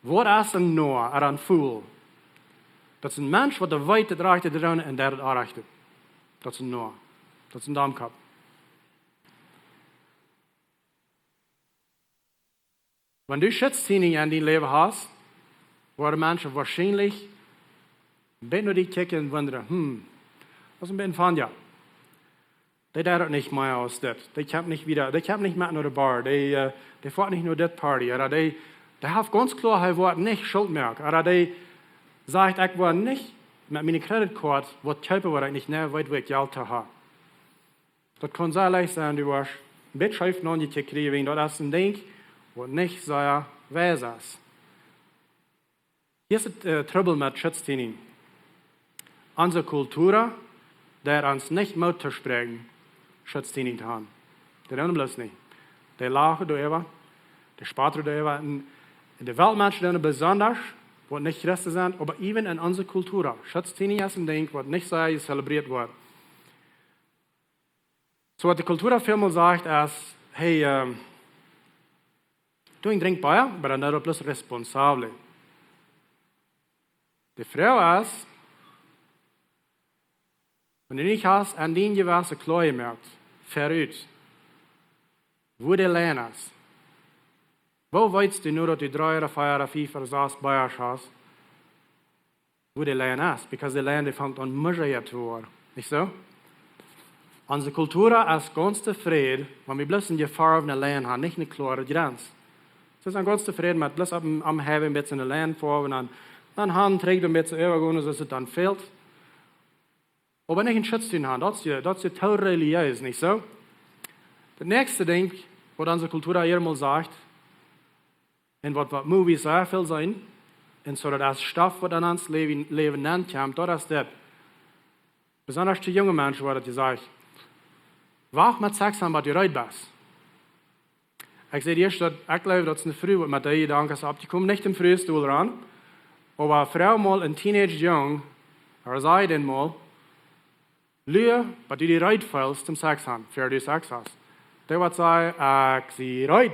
Waut es een Noa, oba een fool? Daut es een Mensch waut weet daut rajchte to doonen un deit daut orrajchte. Daut es een Noa. Daut es een Domkopp. Wan du Schutztieninj en dien Läwen hast, woaren Menschen woarschienlich een bät no die kjikjen un wundren: "Hm, waut es een bät von, jo? Dee deit daut nich mea aus dit. Dee kjemt nich wieda, dee kjemt nich met no de Bar. Dee, äh, dee foat nich no dit Party. Oda dee, dee haft gaunz kloa, hee woat nich Schult moaken. Oda dee sajcht, ekj woa nich met miene Kreditkoat waut kjeepen, waut ekj nich, nä, weet, woo ekj Jelt to ha." Daut kaun sea leicht sennen, du woascht een bät scheef aunjekjikjt kjrieen, wiels daut es een Dinkj waut nich sea weis es. Hia es de, äh, Trubbel met Schutztieninj. Onse Kultura deit ons nich Moot toospräakjen, Schutztieninj to han. Dee doonen bloos nich. Dee lachen doaräwa, dee spotten doaräwa. Un, un de Weltmenschen doonen besonda, waut nich Christen sent, oba even en onse Kultura, Schutztieninj es een Dinkj waut nich sea jezelebreet woat. Soo waut de Kultura välmol sajcht es: "Hey, ähm, du, ekj drink Bia, oba dan doa bloos responsabel." De Froag es, wan du nich hast aun dien Jewessen kloa jemoakt, verut, woo de Lien es, woo weetst du nu daut du dree oda vea oda fief oda sas Biasch hast, woo de Lien es? Because de Lien, dee fangt aun muddicha to woaren. Nich soo? Onse Kultura es gaunz tofräd, wan wie bloos eene jefarwne Lien han, nich eene kloare Jrenz. See sent gaunz tofräd met bloos opp een, aum Highway een bät eene Lien foaren un dan, dan han, trigj een bät äwagonen, soo daut et dan fält. Oba nich een Schutztieninj han, daut es je, daut es je too relijees, nich soo? Daut näakjste Dinkj, waut onse Kultura hia mol sajcht, un waut, waut Movies sea väl sennen, un soo daut es Stoff waut en ons Läwen, Läwen nenkjemt, daut es dit. Besonda to junge Menschen woat daut jesajcht: "Wacht met Sex han, bat du reed best." Ekj säd ieescht daut, ekj jleew daut es eene Fru waut met dee Jedanken es oppjekomen, nich em Fruestool raun, oba froag mol een Teenage Jung, oda saj dän mol: "Lua, bat du die reed feelst toom Sex han, ver du Sex hast." Dee woat sajen: "Ekj sie reed.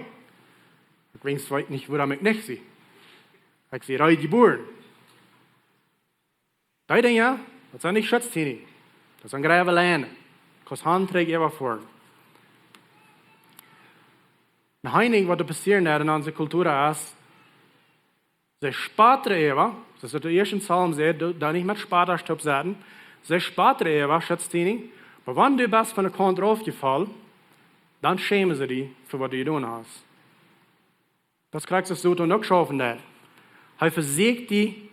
Ekj weens, weet nich wuarom ekj nich sie. Ekj sie reed jebuaren." Dee Dinja, daut sent nich Schutztieninj. Daut sent grave Lienen. Kaust han, trigj äwafoaren. Een Dinkj waut doa passieren deit en onse Kultura es, see spotten äwa, soo aus daut de ieeschte Psalm sajcht, doo, doo nich met Spottasch toop setten. See spotten äwa Schutztieninj, oba wan du best von de Kaunt raufjefollen, dan schämen see die fa waut du jedonen hast. Daut es krakjt soo aus Soton uk schaufen deit. Hee vesieekjt die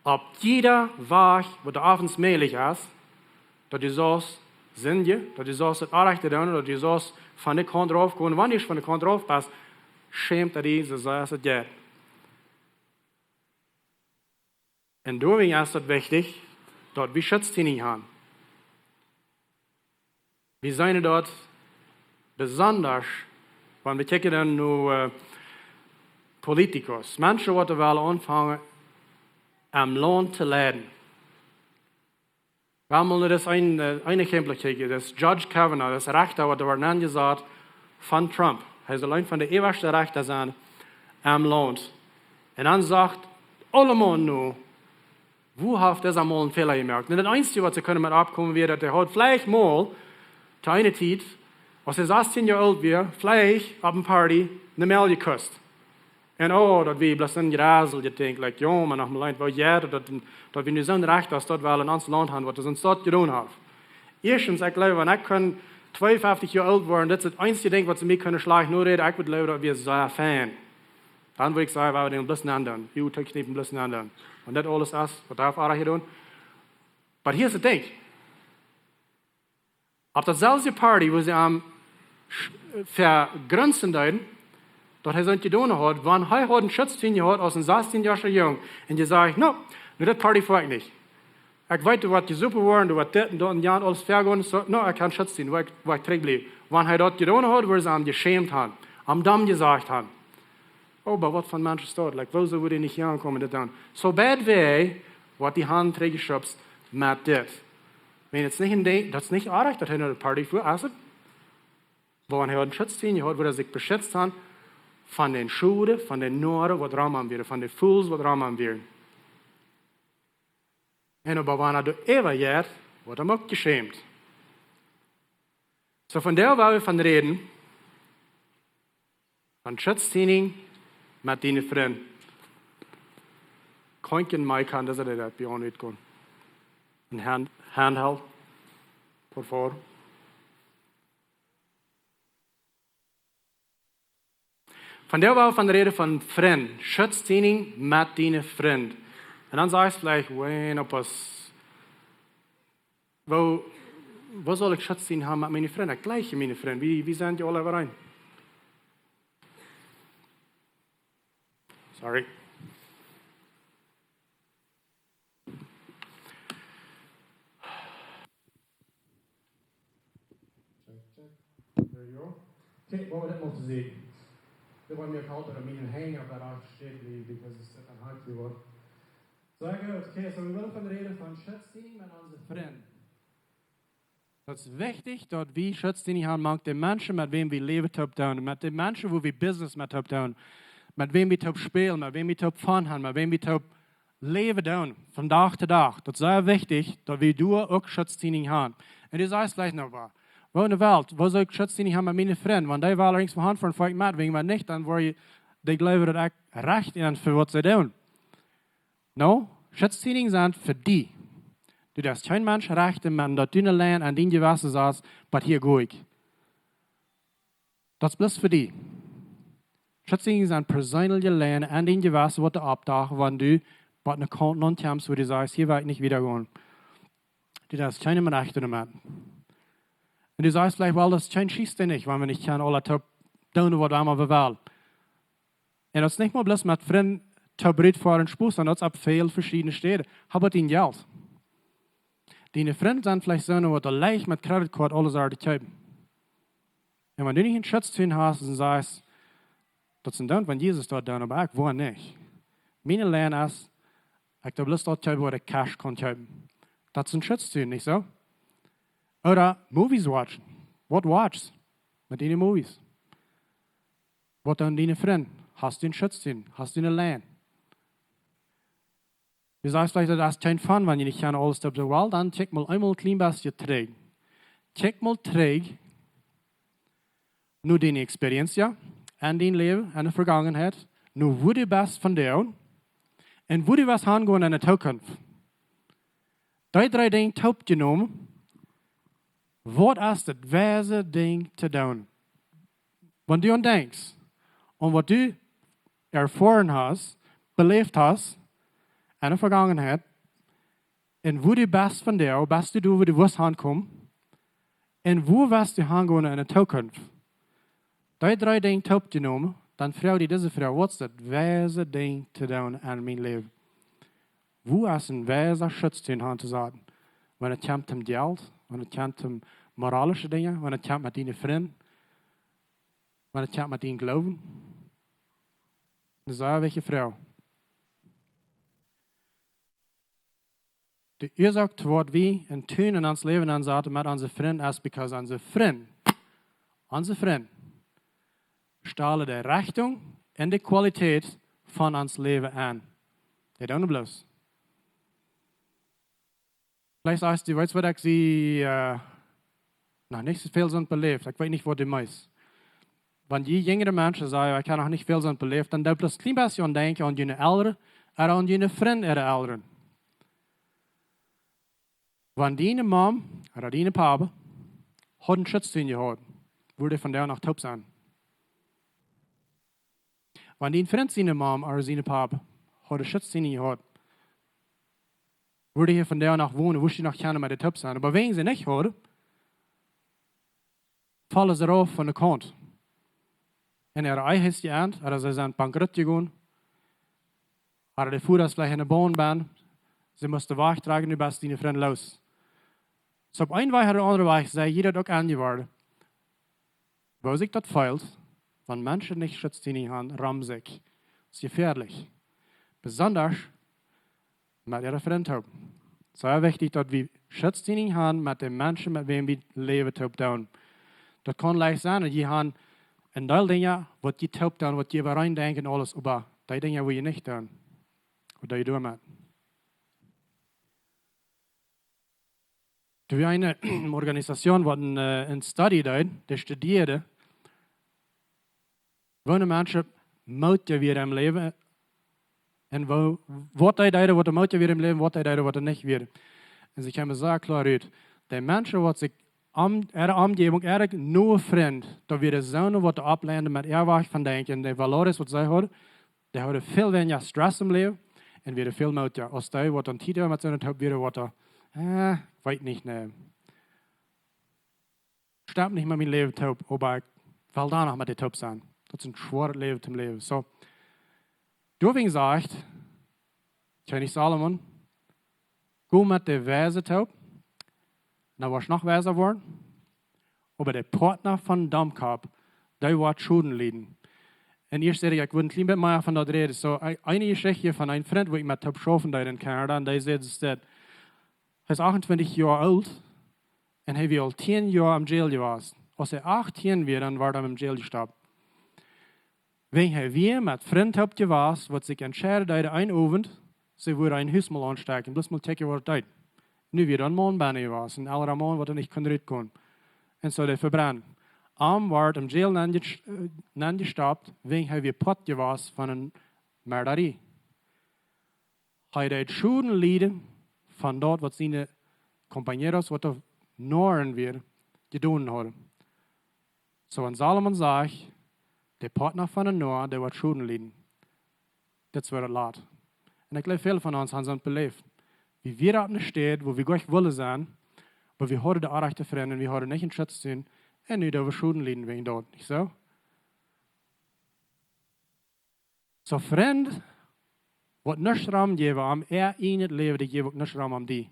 opp jieda Wajch, waut doa äwent mäajlich es, daut du saust sindjen, daut du saust daut Orrajchte doonen, daut du saust von de Kaunt raufkomen. Wan du von de Kaunt rauf best, schämt hee die, soo aus et jeit. Un doawäajen es daut wichtich, daut wie Schutztieninj han. Wie seenen daut besonda, wan wie kjikjen dan no, äh, Politikus. Menschen waut wellen aunfangen, een Launt to leiden. Wie haben mol daut een, äh, een Biespel jekjikjt, daut Judge Kavanaugh, daut Rechta waut woat aunjesat von Trump. Hee saul een von de ewaschte Rechta sennen em Launt. Un dan sajcht aulemol nu, woo haft dee mol een Fäla jemoakt? Un daut eensje waut see kunnen met oppkomen wia, daut hee haud veleicht mol, to eene Tiet, aus hee sastieen Joa oolt wia, veleicht opp eene Party eene Mejal jekust. Un oh, daut wia bloos een jreslijet Dinkj, like, jo, mau noch mol een, woo jeit daut, daut, daut wie nu soon Rechta aus daut wellen en ons Launt han, waut hee ons daut jedonen haft. Ieeschtens, ekj jleew, wan ekj kunn tweeunfeftich Joa oolt woaren, daut es daut eensje Dinkj waut see mie kunnen schlajcht noräden, ekj wudd jleewen daut wia sea fein. Dan wudd ekj sajen, wie doonen bloos nandoonen, jo, tookjniepen, bloos nandoonen. Wan daut aules es waut hee haft orrajcht jedonen. Oba hia es daut Dinkj. Opp daut selwje Party, wua see am sch-, vegrunzen deeden, daut hee soont jedonen haud, wan hee haud een Schutz jehaut aus een sastieenjoaja Jung un jesajcht: "No, no, daut Party foa ekj nich. Ekj weet, doa woat jesopen woaren, doa woat dit un daut un jant aules väagonen, so, no, ekj kaun Schutz, woa ekj, woa ekj trigj bliewen." Wan hee daut jedonen haud, wudden see am jeschämt haben, am domm jesajcht haben. Oba waut fa een Mensch es daut? Like, wuarom wudd hee nich hia komen, dit doonen? Soo bad wie, woat hee han trigjjeschubst met dit. Wan daut nich een Dinkj, daut es nich oajch, daut hee no de Party fua, es et? Wan hee haud een Schutz jehaut, wudd hee sikj beschitzt haben von dän Schoden, von dän Noaren, waut rom am wieren, von de Fools, waut rom am wieren. Un oba wan hee doa äwa jeit, woat hee uk jeschämt. Soo, vondoag woa wie von räden, von Schutz seenen met diene Frind. Kaun ekj een Mic han, daut es daut bie ons nich goot. Een hand, handheld, por favor. Vondoag woa wie von räden von Frind, Schutz seenen met diene Frind. Un dan sajchst veleicht: "Wan, oba woo, woo saul ekj Schutz seenen haben met miene Frind? Ekj jlikj miene Frind. Wie, wie sent dee aula äwareen?" Sorry. Check, check. There you go. Okay, waut wie dit motten seenen. Dit woat mie halpen, daut miene Henj opp daut rajchte Städ bliewen, because et es een hard woat. Sea goot, okay, soo wie wellen von räden von Schutz seenen met onse Frind. Daut es wichtich, daut wie Schutz seenen haben mank de Menschen, met wäm wie läwen, toop doonen, met de Menschen, wua wie Business met toop doonen, met wäm wie toop spälen, met wäm wie toop fun haben, met wäm wie toop läwen doonen, von Dach to Dach. Daut es sea wichtich, daut wie doa uk Schutz seenen haben. Un du sajchst veleicht noch: "Woo, woo enne Welt, woo saul ekj Schutz seenen haben met miene Frind? Wan dee wellen irjentwua han foaren, foa ekj met, wan nich, dan woa ekj, dee jleewen, daut ekj rajcht sie fa waut see doonen." No, Schutz seenen sent fa die. Du deist kjeen Mensch rechten, wan daut du ne Lien aun dien Jewessen sajchst: "Bat hia go ekj." Daut es bloos fa die. Schutz seenen sent perseenelje Lienen aun dien Jewessen, waut du oppdachst, wan du bat ne Kaunt aun kjemst, wua du sajchst: "Hia well ekj nich wieda gonen." Du deist kjeenem rechten doamet. Un du sajchst veleicht: "Well, daut es kjeen Schießdinj nich, wan wie nich kjennen aula toop doonen, waut wie emma wellen." Un daut es nich mau bloos met Frind toop rutfoaren un Spos, un daut es opp väl veschiedne Städen. Hab waut dien Jelt. Diene Frind sent veleicht soone, waut du leicht met Credit Card aules aul kjeepen. Un wan du nich een Schutz seenen hast un sajchst: "Daut es een Doonen, wan Jesus daut doonen, oba ekj woa nich. Miene Lien es, ekj doo bloos daut kjeepen, waut ekj Cash kaun kjeepen." Daut es een Schutz seenen, nich soo? Ooda Movies watchen. Waut watchst met diene Movies? Waut doonen diene Frind? Hast du een Schutz seenen? Hast du ne Lien? Du sajchst veleicht: "Daut es kjeen fun, wan jie nich kjennen aules opp de Welt." Dan check mol eemol een kjlien bät trigj. Check mol trigj no diene Experience, jo, en dien Läwen, en de Vergangenheit, no wua du best vondoag un wua du woascht hangonen en de Tookunft. Dee dree Dinja toop jenomen, waut es daut weise Dinkj to doonen? Wan du aun denkjst, aun waut du erfoaren hast, beläft hast en de Vergangenheit, un wua du best vondoag, best du doa, wua du woascht hankomen, un wua woascht du hangonen en de Tookunft? Dee dree Dinja toop jenomen, dan froag die dise Froag: "Waut es daut weise Dinkj to doonen en mien Läwen? Wua es een weisa Schutz to han to saten? Wan et kjemt om Jelt, wan et kjemt om moralische Dinja, wan et kjemt met diene Frind, wan et kjemt met dien Gloowen?" Daut es eene wichtje Froag. De Uasoak, waut wie en Tun en ons Läwen aunsaten met onse Frind, es because onse Frind, onse Frind stalen de Rechtunk un de Qualität von ons Läwen aun. Dee doonen bloos. Veleicht sajchst du: "Weetst waut, ekj sie, äh, noch nich soo väl soont beläft. Ekj weet nich, waut du meenst." Wan jie jinjre Menschen sajen: "Ekj hab noch nich väl soont beläft", dan doo bloos een kjlien bät aun denkjen aun june Elren ooda aun june Frind äare Elren. Wan diene Mom ooda diene Papa haud een Schutz jehaut, wudd hee vondoag noch toop sennen? Wan dien Frind siene Mom ooda siene Papa haud een Schutz jehaut, wudd hee vondoag noch wonen, wudd hee noch kjennen met dee toop sennen. Oba wan see nich hauden, faulen see rauf von de Kaunt. En äare Ehe es jeant, ooda see sent bankrott jegonen, ooda de Voda es veleicht en de Bahn benn, see musten wajchtrakjen, nu best diene Frind loos. Soo opp een Wajch ooda aundren Wajch sie jie daut uk aunjeworden. Woo sikj daut feelt, wan Menschen nich Schutz han rom sikj. Daut es jefäadlich. Besonda met äare Frind toop. Sea wichtich, daut wie Schutz han met de Menschen, met wäm wie läwen, toop doonen. Daut kaun leicht sennen, daut jie han een Deel Dinja, waut jie toop doonen, waut jie äwarein denkjen, aules, oba dee Dinja, waut jie nich doonen, waut doo jie doamet? Doa wia eene Organisation, waut een, äh, een Study deed, dee studieed, woo de Menschen mootja wieren em Läwen un woo, waut dee deeden, waut de mootja wieren em Läwen, waut dee deeden, waut dee nich wieren. Un see kjeemen sea kloa rut. De Menschen, waut sikj om, äare Omjäwunk, äare noe Frind, daut wieren soone, waut dee oppleiden met äa Wajch von denkjen, de valores, waut see hauden, dee hauden väl weinja Stress em Läwen un wieren väl mootja aus dee, waut dan Tiet met soone toop wieren, waut dee, äh, weet nich, nä. Stemt nich met mien Läwen toop, oba ekj well doa noch met dee toop sennen. Daut es een schwoaret Läwen toom läwen. Soo, doawäajen sajcht Kjennich Salomo: Go met de Weise toop, dan woascht noch weisa woaren. Oba de Partna von Domkopp, dee woat Schoden lieden. Un ieescht säd ekj, ekj well een kjlien bät mea von daut räden. Soo, e-, eene Jeschicht von een Frint, wua ekj met toop schaufen deed en Kanada, un dee säd, es daut, hee es achtuntwintich Joa oolt un hee wia aul tieen Joa em Jail jewast. Aus hee achtieen wia, dan wort hee em Jail jestoppt. Wäajen hee wia met Frind toop jewast, waut sikj entscheiden deeden, een Owent, see wudden een Hus mol aunstekjen, bloos mol kjikjen, waut daut deed. Nu wia doa een Maun bennen jewast, een elra Maun, waut doa nich kunn rutkomen. Un soo dee vebrennen. Am wort em Jail nenjes-, äh, nenjestoppt, wäajen hee wia Poat jewast von eene Merdarie. Hee deed Schoden lieden von daut, waut siene compañeros, waut doa Noaren wieren, jedonen hauden. Soo, un Salomo sajcht, de Partna von een Noa, dee woat Schoden lieden. Daut es waut daut lat. Un ekj jleew, väl von ons han daut beläft. Wie wieren opp eene Städ, wua wie goanich wullen sennen, oba wie hauden de rajchte Frind un wie hauden nich een Schutz jehaut, un nu doo wie Schoden lieden wäajen daut, nich soo? Soo, Frind, waut nuscht rom jäwen om äa ieejnet Läwen, dee jäwen uk nuscht rom om die.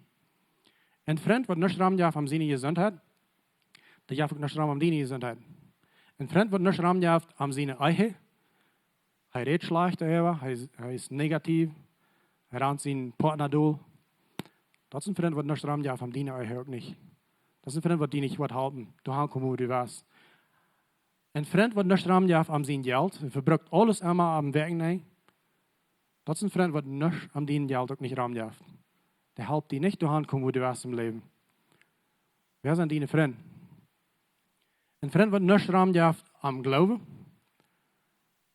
Een Frint, waut nuscht rom jeft om siene Jesuntheit, dee jeft uk nuscht rom om diene Jesuntheit. Een Frint, waut nuscht rom jeft om siene Ehe, hee rät schlajcht doaräwa, hee es, hee es negatiev, hee rant sienen Partna dol. Daut es een Frint, waut nuscht rom jeft om diene Ehe uk nich. Daut es een Frint, waut die nich woat halpen, doa aunkomen, wua du west. Een Frint, waut nuscht rom jeft om sien Jelt, un vebrukt aules emma aum Wäakjenenj. Daut es een Frint, waut nuscht om dien Jelt uk nich rom jeft. Dee halpt die nich doa aunkomen, wua du west em Läwen. Wäa sent diene Frind? Een Frint, waut nuscht rom jeft om Gloowen,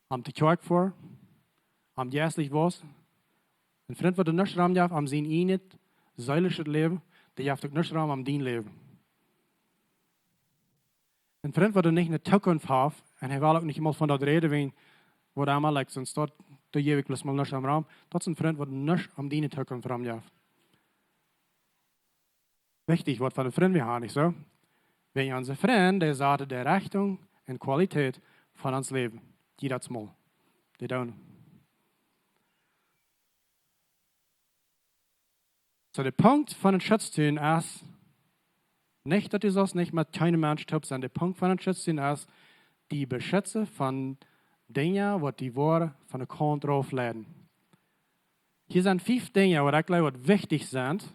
om to Kjoakj foaren, om jeistlich wausen. Een Frint, waut doa nuscht rom jeft om sien ieejnet seelischet Läwen, dee jeft uk nuscht rom om dien Läwen. Een Frint, waut doa nich eene Tookunft haft, un hee well uk nich mol von daut räden, wäajen waut emma, like, soo een Staut, doa jäw ekj bloos mol nuscht om rom. Daut es een Frint, waut nuscht om diene Tookunft rom jeft. Wichtich, waut fa eene Frind wie haben, nich soo? Wäajen onse Frind, dee saten de Rechtunk un Qualität von ons Läwen. Jiedatsmol. Dee doonen. Soo, de Punkt von een Schutz tun es, nich daut du saust nich met kjeenen Mensch toop sennen. De Punkt von een Schutz tun es, die beschutzen von Dinja, waut die woaren von de Kant rauf leiden. Hia sent fief Dinja, waut ekj jleew, waut wichtich sent,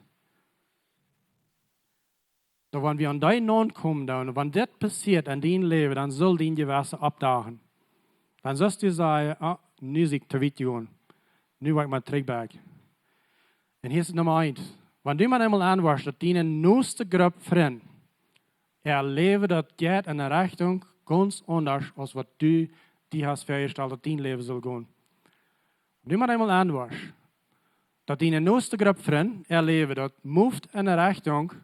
daut wan wie aun dee naunkomen doonen, wan dit passieet en dien Läwen, dan saul dien Jewessen oppdagen. Dan saust du sajen: "Ah, nu sie ekj to wiet jegonen. Nu woa ekj mau trigj bäak." Un hia es Numma eent. Wan du mau eemol enwoascht, daut diene noste Grupp Frind, äa Läwen, daut jeit en eene Rechtunk gaunz aundasch aus waut du die hast väajestalt, daut dien Läwen saul gonen. Du mau eemol enwoascht, daut diene noste Grupp Frind äa Läwen, daut moved en eene Rechtunk,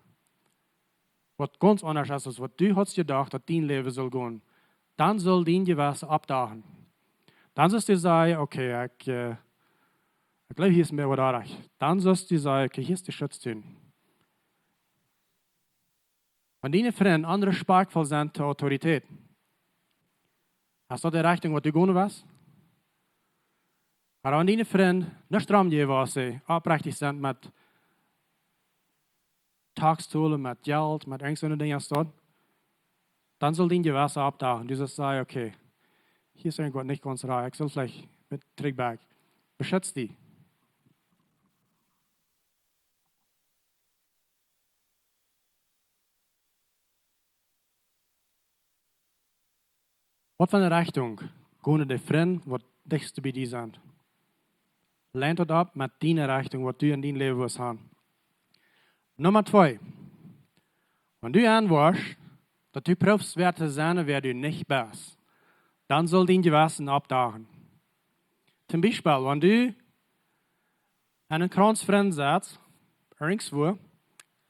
waut gaunz aundasch es aus waut du hast jedocht, daut dien Läwen saul gonen. Dan saul dien Jewessen oppdagen. Dan saust du sajen: "Okay, ekj, äh, ekj jleew, hia es mea waut oajch." Dan saust du sajen: "Okay, hia es de Schutz tun." Wan diene Frind onrespektvoll sent to Autoritäten, Es daut de Rechtunk, waut du gonen west? Oba wan diene Frind nich drom jäwen, aus see oprechtich sent met Taxtolen, met Jelt, met irjent soone Dinja aus daut, dan saul dien Jewessen oppdagen. Du saust sajen: "Okay, hia es irjentwaut nich gaunz rajcht. Ekj saul veleicht met trigjbak." Beschutz die. Waut fa eene Rechtunk gonen de Frind, waut dichtst bie die sent? Lien daut opp met diene Rechtunk, waut du en dien Läwen west han. Numma twee. Wan du enwoascht, daut du proowst wäa to sennen, wäa du nich best, dan saul dien Jewessen oppdagen. Toom Biespel, wan du en een Krauns Frind sitst, irjentwua,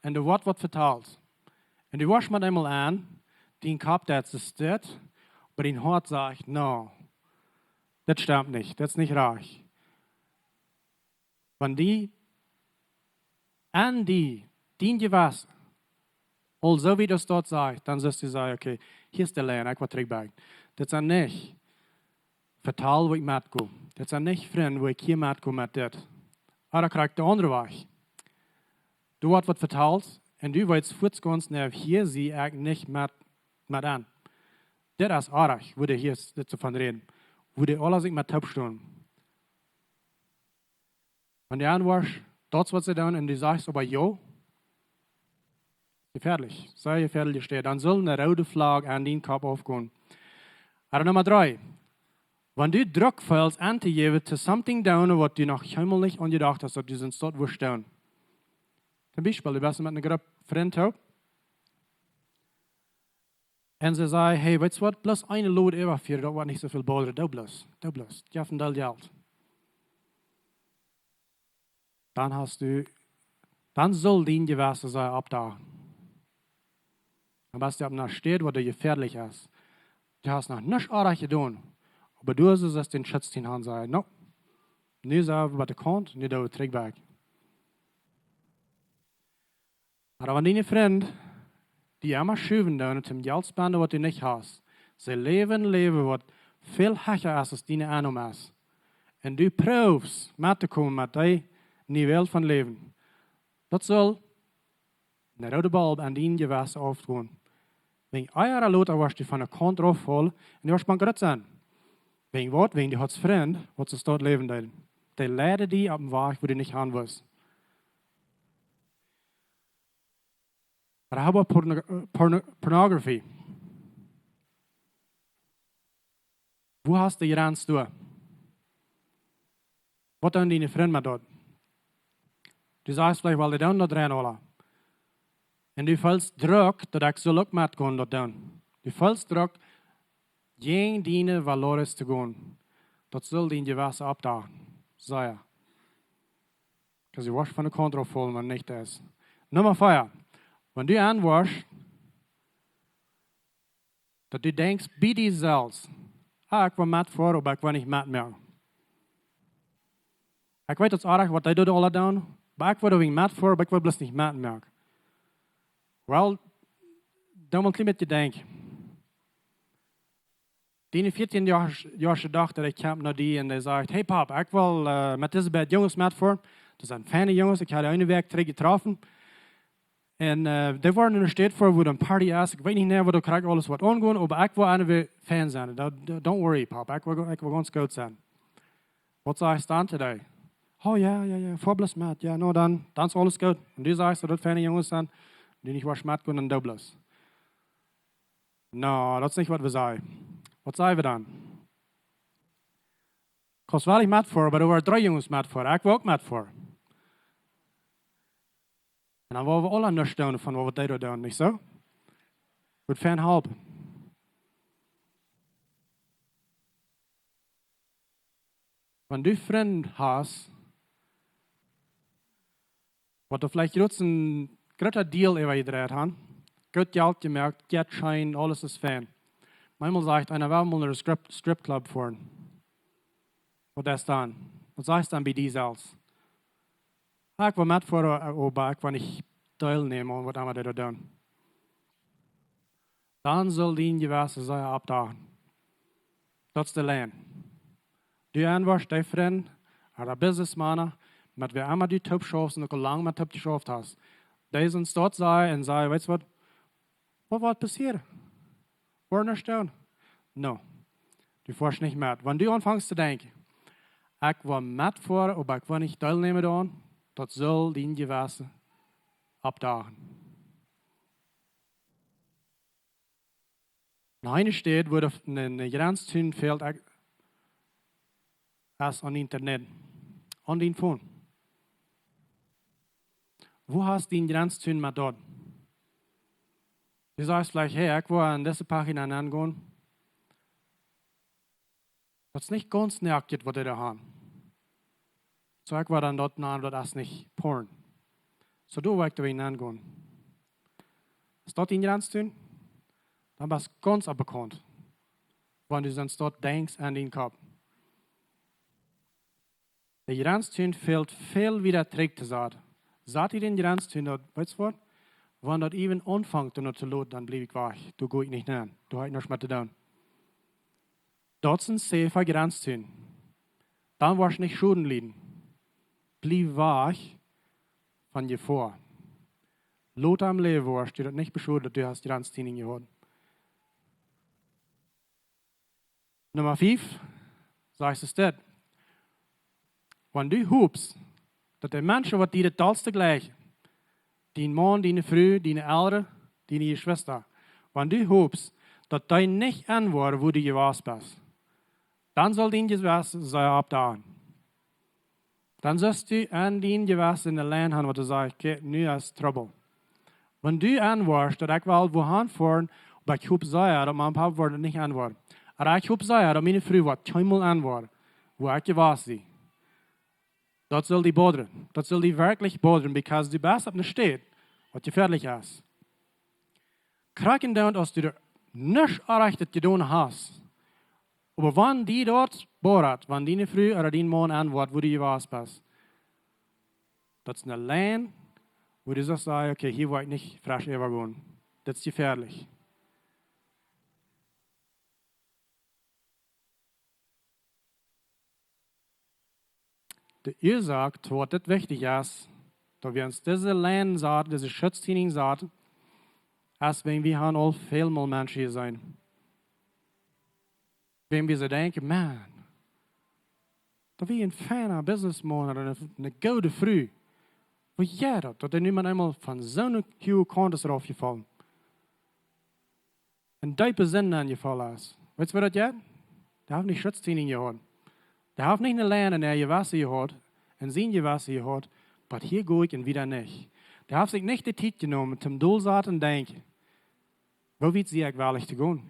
un doa woat waut vetalt. Un du woascht met eemol aun, dien Kopp deit soo stell, oba dien Hoat sajcht: "No, daut stemt nich, daut es nich rajcht." Wan die, aun die, dien Jewessen, aulsoo wiet aus daut sajcht, dan saust du sajen: "Okay, hia es de Lien, ekj woa trigjbak. Dit sent nich Vetal, wua ekj metgo. Dit sent nich Frind, wua ekj hia metgo met dit." Oba krakjt de aundre Wajch. Du woascht waut vetalt un du weetst fuaz gaunz: "Nä, hia sie ekj nich met, met aun. Dit es oajch, wua dee hia es, dit to von räden. Wua dee aula sikj met toop stonen." Wan du enwoascht, daut es waut see doonen, un du sajchst oba jo, jefäadlich, sea jefäadlich, dan saul eene roode Flagg aun dien Kopp aufgonen. Oba Numma dree. Wan du Druck feelst auntojäwen to something doonen, waut du noch kjeenmol nich aun jedocht hast, daut du sest daut wurscht doonen. Toom Biespel, du best met eene Grupp Frind toop. Un see sajen: "Hey, weetst waut, bloos eene Lod äwafieren, daut woat nich soo väl bodren. Doo bloos, doo bloos. Jeff een Deel Jelt." Dan hast du, dan saul dien Jewessen sajen: "Oppdagen." Dan best du opp eene Städ, waut jefäadlich es. Du hast noch nuscht oajch jedonen, oba du saust dän Schutz dien han, sajen: "No, nu sent wie bie de Kaunt, nu doo wie trigjbak." Oba wan diene Frind die emma schuwen doonen, toom Jelt spenden, waut du nich hast, see läwen een Läwen, waut väl hecha es aus diene Ennahme es, un du proowst mettokomen met dee niee Welt von Läwen, daut saul eene roode Balb aun dien Jewessen aufgonen. Wäajen ea ooda lota woascht du von de Kaunt rutfaulen un du woascht bankrott sennen. Wäajen waut? Wäajen du hast Frind, waut soo daut Läwen deelen. Dee leiden die opp een Wajch, wua du nich han wust. Oba how about porno-, porno-, pornography? Wua hast du de Jrenz doa? Waut doonen diene Frind met daut? Du sajchst veleicht: "Well, dee doonen daut rein aula." Un du feelst Druck, daut ekj saul uk metgonen daut doonen. Du feelst Druck, jäajen diene valores to gonen. Daut saul dien Jewessen oppdagen. Sajen. Because du woascht von de Kaunt rutfaulen, wan nich daut es. Numma vea. Wan du enwoascht, daut du denkjst bie die selfst: "Ah, ekj well metfoaren, oba ekj well nich metmoaken. Ekj weet, daut es oajch, waut dee doa aula doonen, oba ekj well doa nich metfoaren, oba ekj well bloos nich metmoaken." Well, dan mol een kjlien bät denkjen. Diene vieetieen Joa, Joa Dochta, dee kjemt no die un dee sajcht: "Hey Pap, ekj well, eh, met dise beid Junges metfoaren. Daut sent fiene Junges, ekj hab dee eene Wäakj trigj jetroffen. Un, eh, dee woaren en eene Staut foaren, wua een Party es. Ekj weet nich, waut doa krakjt aules woat aungonen, oba ekj well aun de Fans sennen. Don't, don't worry, Pap. Ekj well, ekj well gaunz goot sennen." Waut sajchst dan to dee? "Oh jo, jo, jo, foa bloos met. Jo, no dan, dan es aules goot." Un du sajchst, daut daut fiene Junges sent, dee nich woascht metgonen, dan doo bloos. No, daut es nich, waut wie sajen. Waut sajen wie dan? "Kaust woll metfoaren, oba doa woaren dree Junges metfoaren. Ekj well uk metfoaren." Un dan woa wie aula nuscht doonen von waut dee doa doonen, nich soo? Woat fein halpen. Wan du Frind hast, waut doa veleicht jrods een groota Deal äwa jedreit han, goot Jelt jemoakt, jeit scheen, aules es fein. Maunchmol sajcht eena: "Well wie mol no de Strip, Strip Club foaren?" Waut es dan? Waut sajchst dan bie die selfst? "Ah, ekj well metfoaren, oba ekj well nich deelnämen aun waut emma dee doa doonen." Dan saul dien Jewessen sajen: "Oppdagen." Daut es de Lien. Du enwoascht dee Frind, ooda Businessmana, met wäa emma du toop schaufst un uk lang met toop jeschauft hast. Dee sent doa, saj un saj: "Weetst waut? Waut woat passieren? Woat nuscht doonen." No. Du foascht nich met. Wan du aunfangst to denkjen: "Ekj well metfoaren, oba ekj well nich deelnämen doaraun", daut saul dien Jewessen oppdagen. Noch eene Städ, wua de, ne, ne Grenz tun fält, ekj, es aun Internet. Aun dien Phone. Wua hast dien Grenz tun met daut? Du sajst veleicht: "Hey, ekj well aun dise Pagina aungonen." Daut es nich gaunz nakjt, waut dee doa haben. Soo, ekj woa dan daut nanen, daut es nich porn. Soo, doa woa ekj doa nich aungonen. Es daut dien Grenz tun? Dan best gaunz opp bekaunt. Wan du sest doa denkjst aun dien Kopp. De Grenz tun fält väl wieda trigj to saten. Sat die dän Grenz tun, daut, weetst waut? Wan daut even aunfangt un daut to lot, dan bliew ekj wajch. Doa go ekj nich nenn. Doa hab ekj nuscht met to doonen. Daut es een safe Grenz tun. Dan woascht nich Schoden lieden. Bliew wajch von Jefoa. Lota em Läwen woascht du daut nich beschoden, daut du hast Grenz tun jehaut. Numma fief, sajst du dit: Wan du hopst, daut de Menschen, waut die daut dollste jlikjen, dien Maun, diene Fru, diene Elren, diene Jeschwista, wan du hopst, daut dee nich enwoaren, wua du jewast best, dan saul dien Jewessen sea oppdagen. Dan sest du aun dien Jewessen ne Lien han, waut sajcht: "Okay, nu es Trubbel." Wan du enwoascht, daut ekj well wua han foaren, oba ekj hop sea, daut Mama un Papa woaren nich enwoaren. Ooda ekj hop sea, daut miene Fru woat kjeenmol enwoaren, wua ekj jewast sie. Daut saul die bodren. Daut saul die werkjlich bodren, because du best opp ne Städ, waut jefäadlich es. Krakjt dan, aus du doa nuscht Orrajchtet jedonen hast. Oba wan die daut bodat, wan diene Fru ooda dien Maun enwoat, wua du jewast best, daut es ne Lien, wua du sast sajen: "Okay, hia woa ekj nich fresch äwagonen. Daut es jefäadlich." De Uasoak, wuarom dit wichtich es, daut wie ons dise Lien saten, dise Schutzlinie saten, es, wan wie han aul väl mol Menschen jeseenen, wan wie soo denkjen: "Maun, daut wia een fiena Businessmaun ooda ne, ne goode Fru. Woo jeit daut, daut dee nu met eemol von soone huage Kaunt es raufjefollen?" Enn deepe Sind enjefollen es. Weetst du, waut daut jeit? Dee haft nich Schutzlinie jehaut. Dee haft nich ne Lien enn äa Jewessen jehaut, enn sien Jewessen jehaut, waut hia goot un wieda nich. Dee haft sikj nich de Tiet jenomen, toom dolsaten un denkjen: "Woo wiet sie ekj wellich to gonen?"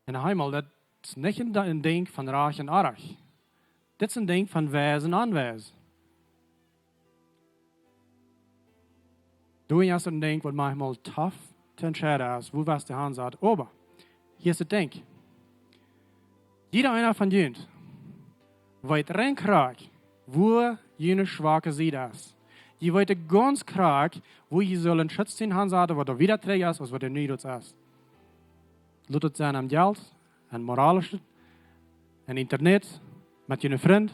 Un eemol, daut es nich een, een Dinkj von rajcht un orrajcht. Dit es een Dinkj von weis un onweis. Du hast een Dinkj, waut maunchmol tough to entscheiden es, wua woascht du han saten. Oba hia es daut Dinkj. Jieda eena von junt weet rein krakjt, wua june schwake Sied es. Jie weeten gaunz krakjt, wua jie sellen Schutz han saten, waut doa wieda trigj es, aus waut doa nu es. Lot daut sennen aum Jelt, aum moralischet, aum Internet, met june Frind,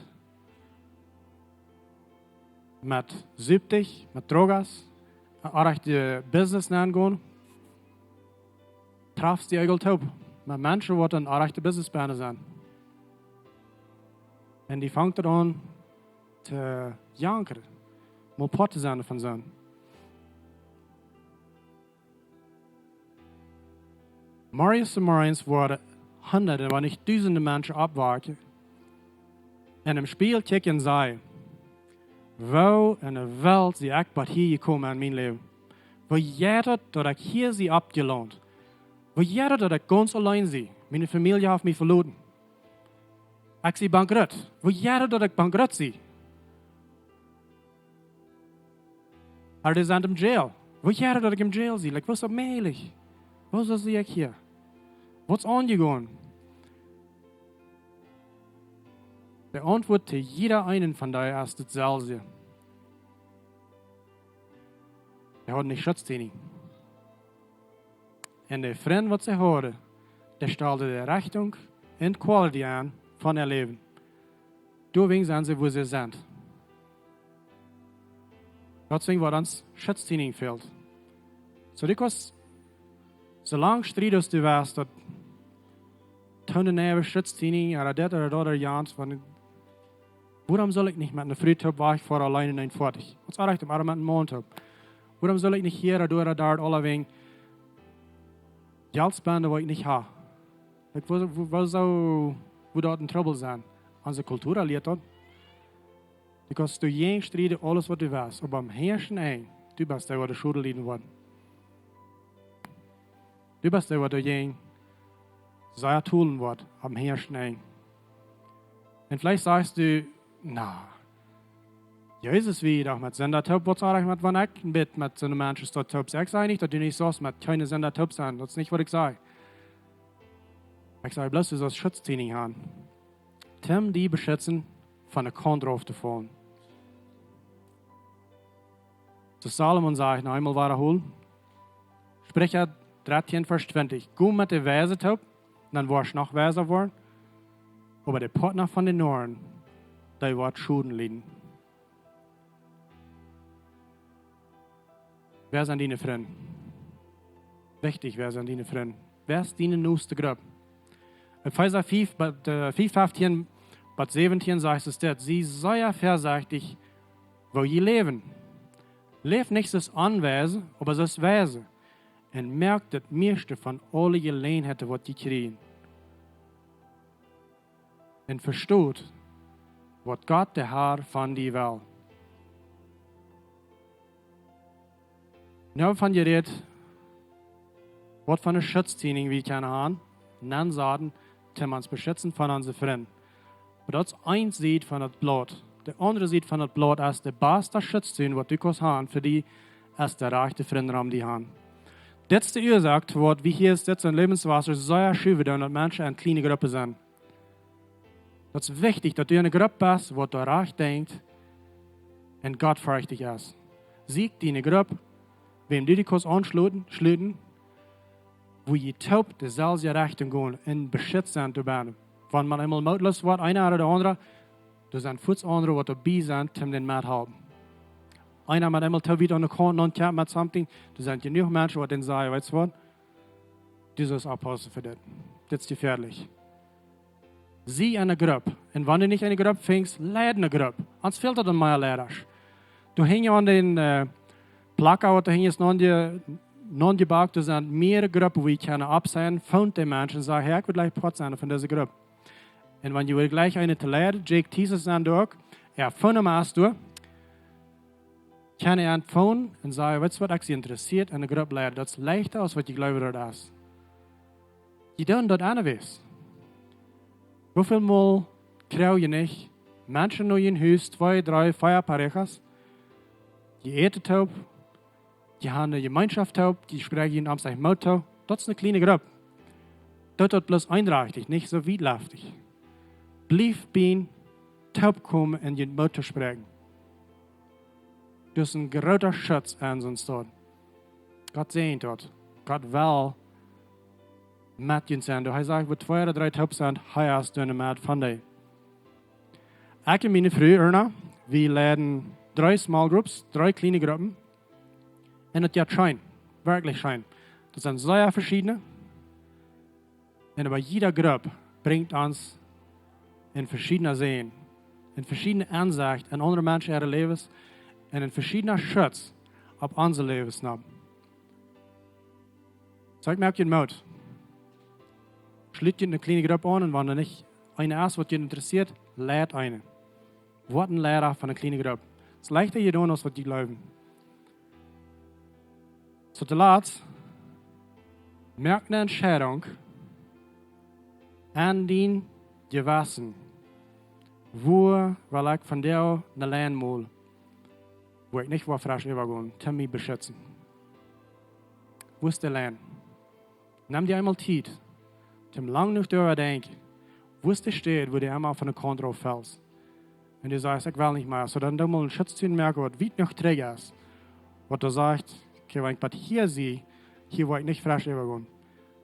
met Supen, met Drogas, ooda de Business aungonen. Trafst die eejentlich toop met Menschen, waut een orrajchtet Business bie an sent. Un dee fangen aun to jankren, mol Poat to sennen von sent. Morjes zemorjes woaren hunderte, wan nich dusende Menschen oppwaken un em Spieejel kjikjen un sajen: "Woo enne Welt sie ekj bat hia jekomen en mien Läwen? Woo jeit daut, daut ekj hia sie oppjelaunt? Woo jeit daut, daut ekj gaunz auleen sie? Miene Famielje haft mie veloten. Ekj sie bankrott. Woo jeit daut, daut ekj bankrott sie?" Ooda dee sent em Jail. Woo jeit daut, daut ekj em Jail sie? Like, woo es daut mäajlich? Woo sie ekj hia? Waut es aunjegonen? De Auntwuat to jieda eenen von dee es daut selwje. Dee hauden nich Schutz, dee nich. Un de Frind, waut see hauden, Dee stald de Rechtunk un quality aun von äa Läwen. Doawäajen sent see wua see sent. Daut es waut ons Schutztraining fält. Soo, du kaust soo lang strieden aus du west, daut toon de newe Schutztraining, ooda dit ooda daut ooda jant, von, wuarom saul ekj nich met eene Fru toop wajchfoaren auleen en een Foatich? Waut es rajcht, ooda met eenen Maun toop? Wuarom saul ekj nich hia ooda doa ooda doa aulawäajen Jelt spenden, waut ekj nich hab? Like, woo, woo, woo soo, woo daut een Trubbel sennen? Onse Kultua lieet daut. Because du jäajen strieden aules waut du west, oba aum Enj, du best dee waut de Schoden lieden woat. Du best dee waut doajäajen sea tolen woat aum Enj. Un veleicht sajchst du, na, Jesus wia doch met Sinda toop, waut saj ekj met, wan ekj een bät met soone Menschen toop sie? Ekj saj nich daut du nich saust met kjeene Sinda toop sennen, daut es nich waut ekj saj. Ekj saj bloos, du saust Schutztraining haben, toom die beschitzen von de Kaunt rauf to faulen. Soo Salomo sajcht, noch eemol wadaholen. Spricha dartieen Varsch twintich: Go met de Weise toop, dan woascht noch weisa woaren. Oba de Partner von de Noaren, dee woat Schoden lieden. Wäa sent diene Frind? Wichtich, wäa sent diene Frind? Wäa es diene noste Grupp? Efeesa fief, bat, äh, fief, feftieen bat säwentieen sajcht et dit: Sie sea väasechtich, woo jie läwen. Läft nich soo onweise, oba soo weise. Un moakt daut mieeschte von aule Jeläajenheiten waut jie kjrieen. Un vestot, waut Gott de Har von die well. Nu hab wie von jerät, waut fa eene Schutztraining wie kjennen haben, un dan sajen, toom ons beschitzen von onse Frind. Oba daut es eene Sied von daut Blaut. De aundre Sied von daut Blaut es, de baste Schutztraining waut du kaust haben fa die, es de rajchte Frind om die haben. Dit es de Uasoak, waut wie hia sitt en Läwenswota sea schuwen doonen, daut Menschen en kjliene Gruppen sent. Daut es wichtich, daut du en eene Grupp best, waut doa rajcht denkjt un gottfürchtig es. Sieekj die eene Grupp, wäm du die kaust aunschluten, schluten, wua jie toop deselwje Rechtunk gonen un beschitzt sent doabie. Wan eena eemol mootloos woat, eena ooda de aundra, doa sent fuaz aundre waut doabie sent, om dän mettohalpen. Eena met eemol too wiet aun de Kaunt nopp kjemt met something, doa sent jenuach Menschen waut dän sajen: Weetst waut? Du saust oppaussen fa dit. Dit es jefäadlich. Sie en eene Grupp. Un wan du nich en eene Grupp finjst, leid eene Grupp. Ons fält daut aun mea Leidasch. Doa hinjen aun dän, äh, Placka, waut doa hinjen es, aunje-, aunjebakt, doa sent mearere Gruppen, wua jie kjennen opp sennen, phone de Menschen un sajen: Hey, ekj well jlikj Poat sennen von dise Grupp. Un wan jie wellen jlikj eene to leiden, Jake Thesis sent doa uk. Jo, phone am aus doa. Kjenn an phone un sajen: Weetst waut, ekj sie interessieet en eene Grupp leiden. Daut es leichta aus waut jie jleewen daut es. Jie doonen daut aundasch. Woo väl mol kjrie jie nich Menschen no jun Hus, twee, dree, vea parejas? Jie äten toop, jie haben eene Jemeenschoft toop, jie spräakjen junt aum Moot too. Daut es eene kjliene Grupp. Daut woat bloos eenrajchtich, nich soo wietleftich. Bliew bie toopkomen un junt Moot toospräakjen. Daut es een groota Schutz aun soon Stoot. Gott säajent daut. Gott well met junt sennen. Doa hee sajcht, wua twee ooda dree toop sent, hee es doa enne Medd von dee. Ekj un miene Fru Erna, wie leiden dree small groups, dree kjliene Gruppen. Un daut jeit scheen, werkjlich scheen. Daut sent sea veschiedne. Un bie jiede Grupp brinjt ons een veschiedna Säajen, eene veschiedne Aunsecht aun aundre Menschen äare Läwes un een veschiedna Schutz opp onse Läwes nopp. Soo, ekj moak junt Moot. Schlut junt eene kjliene Grupp aun un wan doa nich eena es, waut junt interessieet, leid eene. Woat een Leida von eene kjliene Grupp. Daut es leichta jedonen aus waut jie jleewen. Soo, toolatst, moak eene Entscheidunk aun dien Jewessen. Wua well ekj vondoag ne Lien molen, wua ekj nich woa fresch äwagonen, toom mie beschitzen? Wua es de Lien? Nem die eemol Tiet, toom lang jenuach doaräwa denkjen, wua es de Städ, wua du emma von de Kaunt rauf fellst. Un du sajchst: Ekj well nich mea. Soo, dan doo mol een Schutz toomoaken, waut wiet jenuach trigj es. Waut doa sajcht: Okay, wan ekj bat hia sie, hia woa ekj nich fresch äwagonen.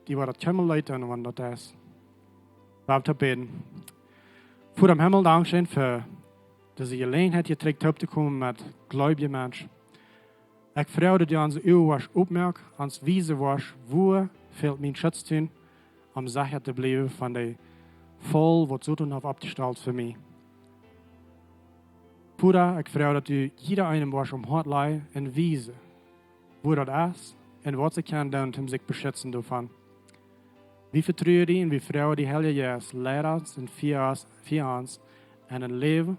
die woat daut kjeenmol leet doonen, wan daut es. Lot ons bäden. Voda em Himmel, dankscheen fa dise Jeläajenheit, hia trigj toop to komen met jleewje Menschen. Ekj froag, daut du ons Uagen woascht opmoaken, ons wiesen woascht, wua fält mien Schutz too, om secha to bliewen von de Faul, waut Soton haft oppjestalt fa mie. Voda, ekj froag, daut du jieda eenem woascht aum Hoat lajen un wiesen, wua daut es un waut see kjennen doonen, om sikj to beschitzen doavon. Wie vetruen die un wie froagen die, Heilja Jeist, leid ons un fia ons, fia ons en een Läwen,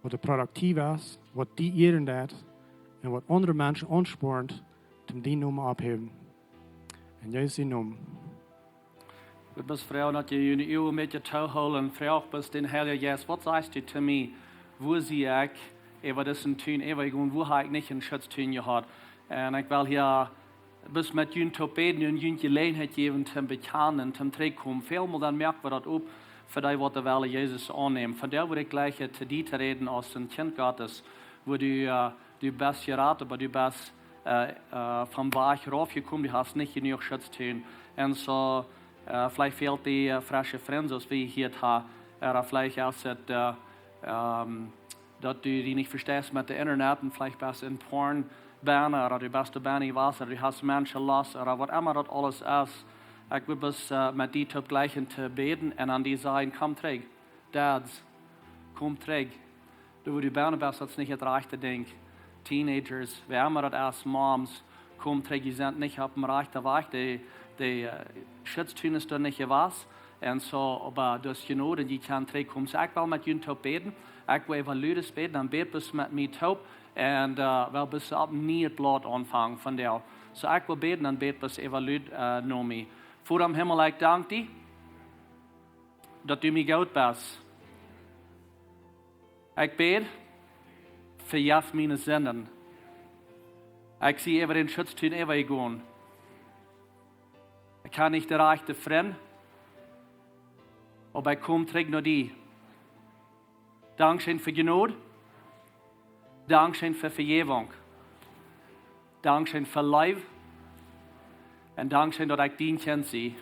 waut produktiv es, waut die ieren deit un waut aundre Menschen aunspornt, om dienen Nomen opphäwen. En Jesus sienen Nomen. Ekj wudd bloos froagen, daut jie june Uagen een bät toohoolen un froag bloos dän Heiljen Jeist: Waut sajchst du to mie? Wua sie ekj äwa disen Tuin äwajegonen? Wua hab ekj nich een Schutz too jehaut? Un ekj well hia bloos met junt toop bäden un junt Jeläajenheit jäwen toom bekjanen, toom trigjkomen. Välmol dan moak wie daut op fa dee, waut dee wellen Jesus aunnämen. Vondoag wudd ekj jlikjen to die to räden aus een Kjint Gottes, wua du, äh, du best jerat, oba du best, äh, äh, vom Wajch raufjekomen, du hast nich jenuach Schutz too. Un soo, äh, veleicht fält die, äh, fresche Frind, soo aus wie hia haben. Ooda veleicht es et, äh, ähm, daut du die nich vesteist met daut Internet un veleicht best en Porn bennen, ooda du best doa bennen jewast, ooda du hast Menschen lost, ooda waut emma daut aules es. Ekj wudd bloos, äh, met die toop jlikjen to bäden un aun die sajen: Komm trigj. Dads, komm trigj. Du, wua du bennen best, daut es nich daut rajchte Dinkj. Teenagers, wäa emma daut es, Moms, komm trigj, jie sent nich oppem rajchten Wajch. De, de, äh, Schutz too es doa nich jewast. Un soo, oba du hast Jnod un jie kjennen trigjkomen. Soo, ekj well met junt toop bäden. Ekj well äwa Ludes bäden, dan bät bloos met mie toop. Un, äh, well bloos opp een nieet Blaut aunfangen vondoag. Soo, ekj well bäden, dan bät bloos äwa Ludes, äh, no mie. Voda em Himmel, ekj dank die, daut du mie goot best. Ekj bäd: Vejeff miene Sinden. Ekj sie äwa dän Schutz too äwajegonen. Ekj hab nich de rajchte Frind, oba ekj kom trigj no die. Dankscheen fa Jnod. Dankscheen fa Vejäwunk. Dankscheen fa Leew. Un dankscheen, daut ekj dien Kjint sie.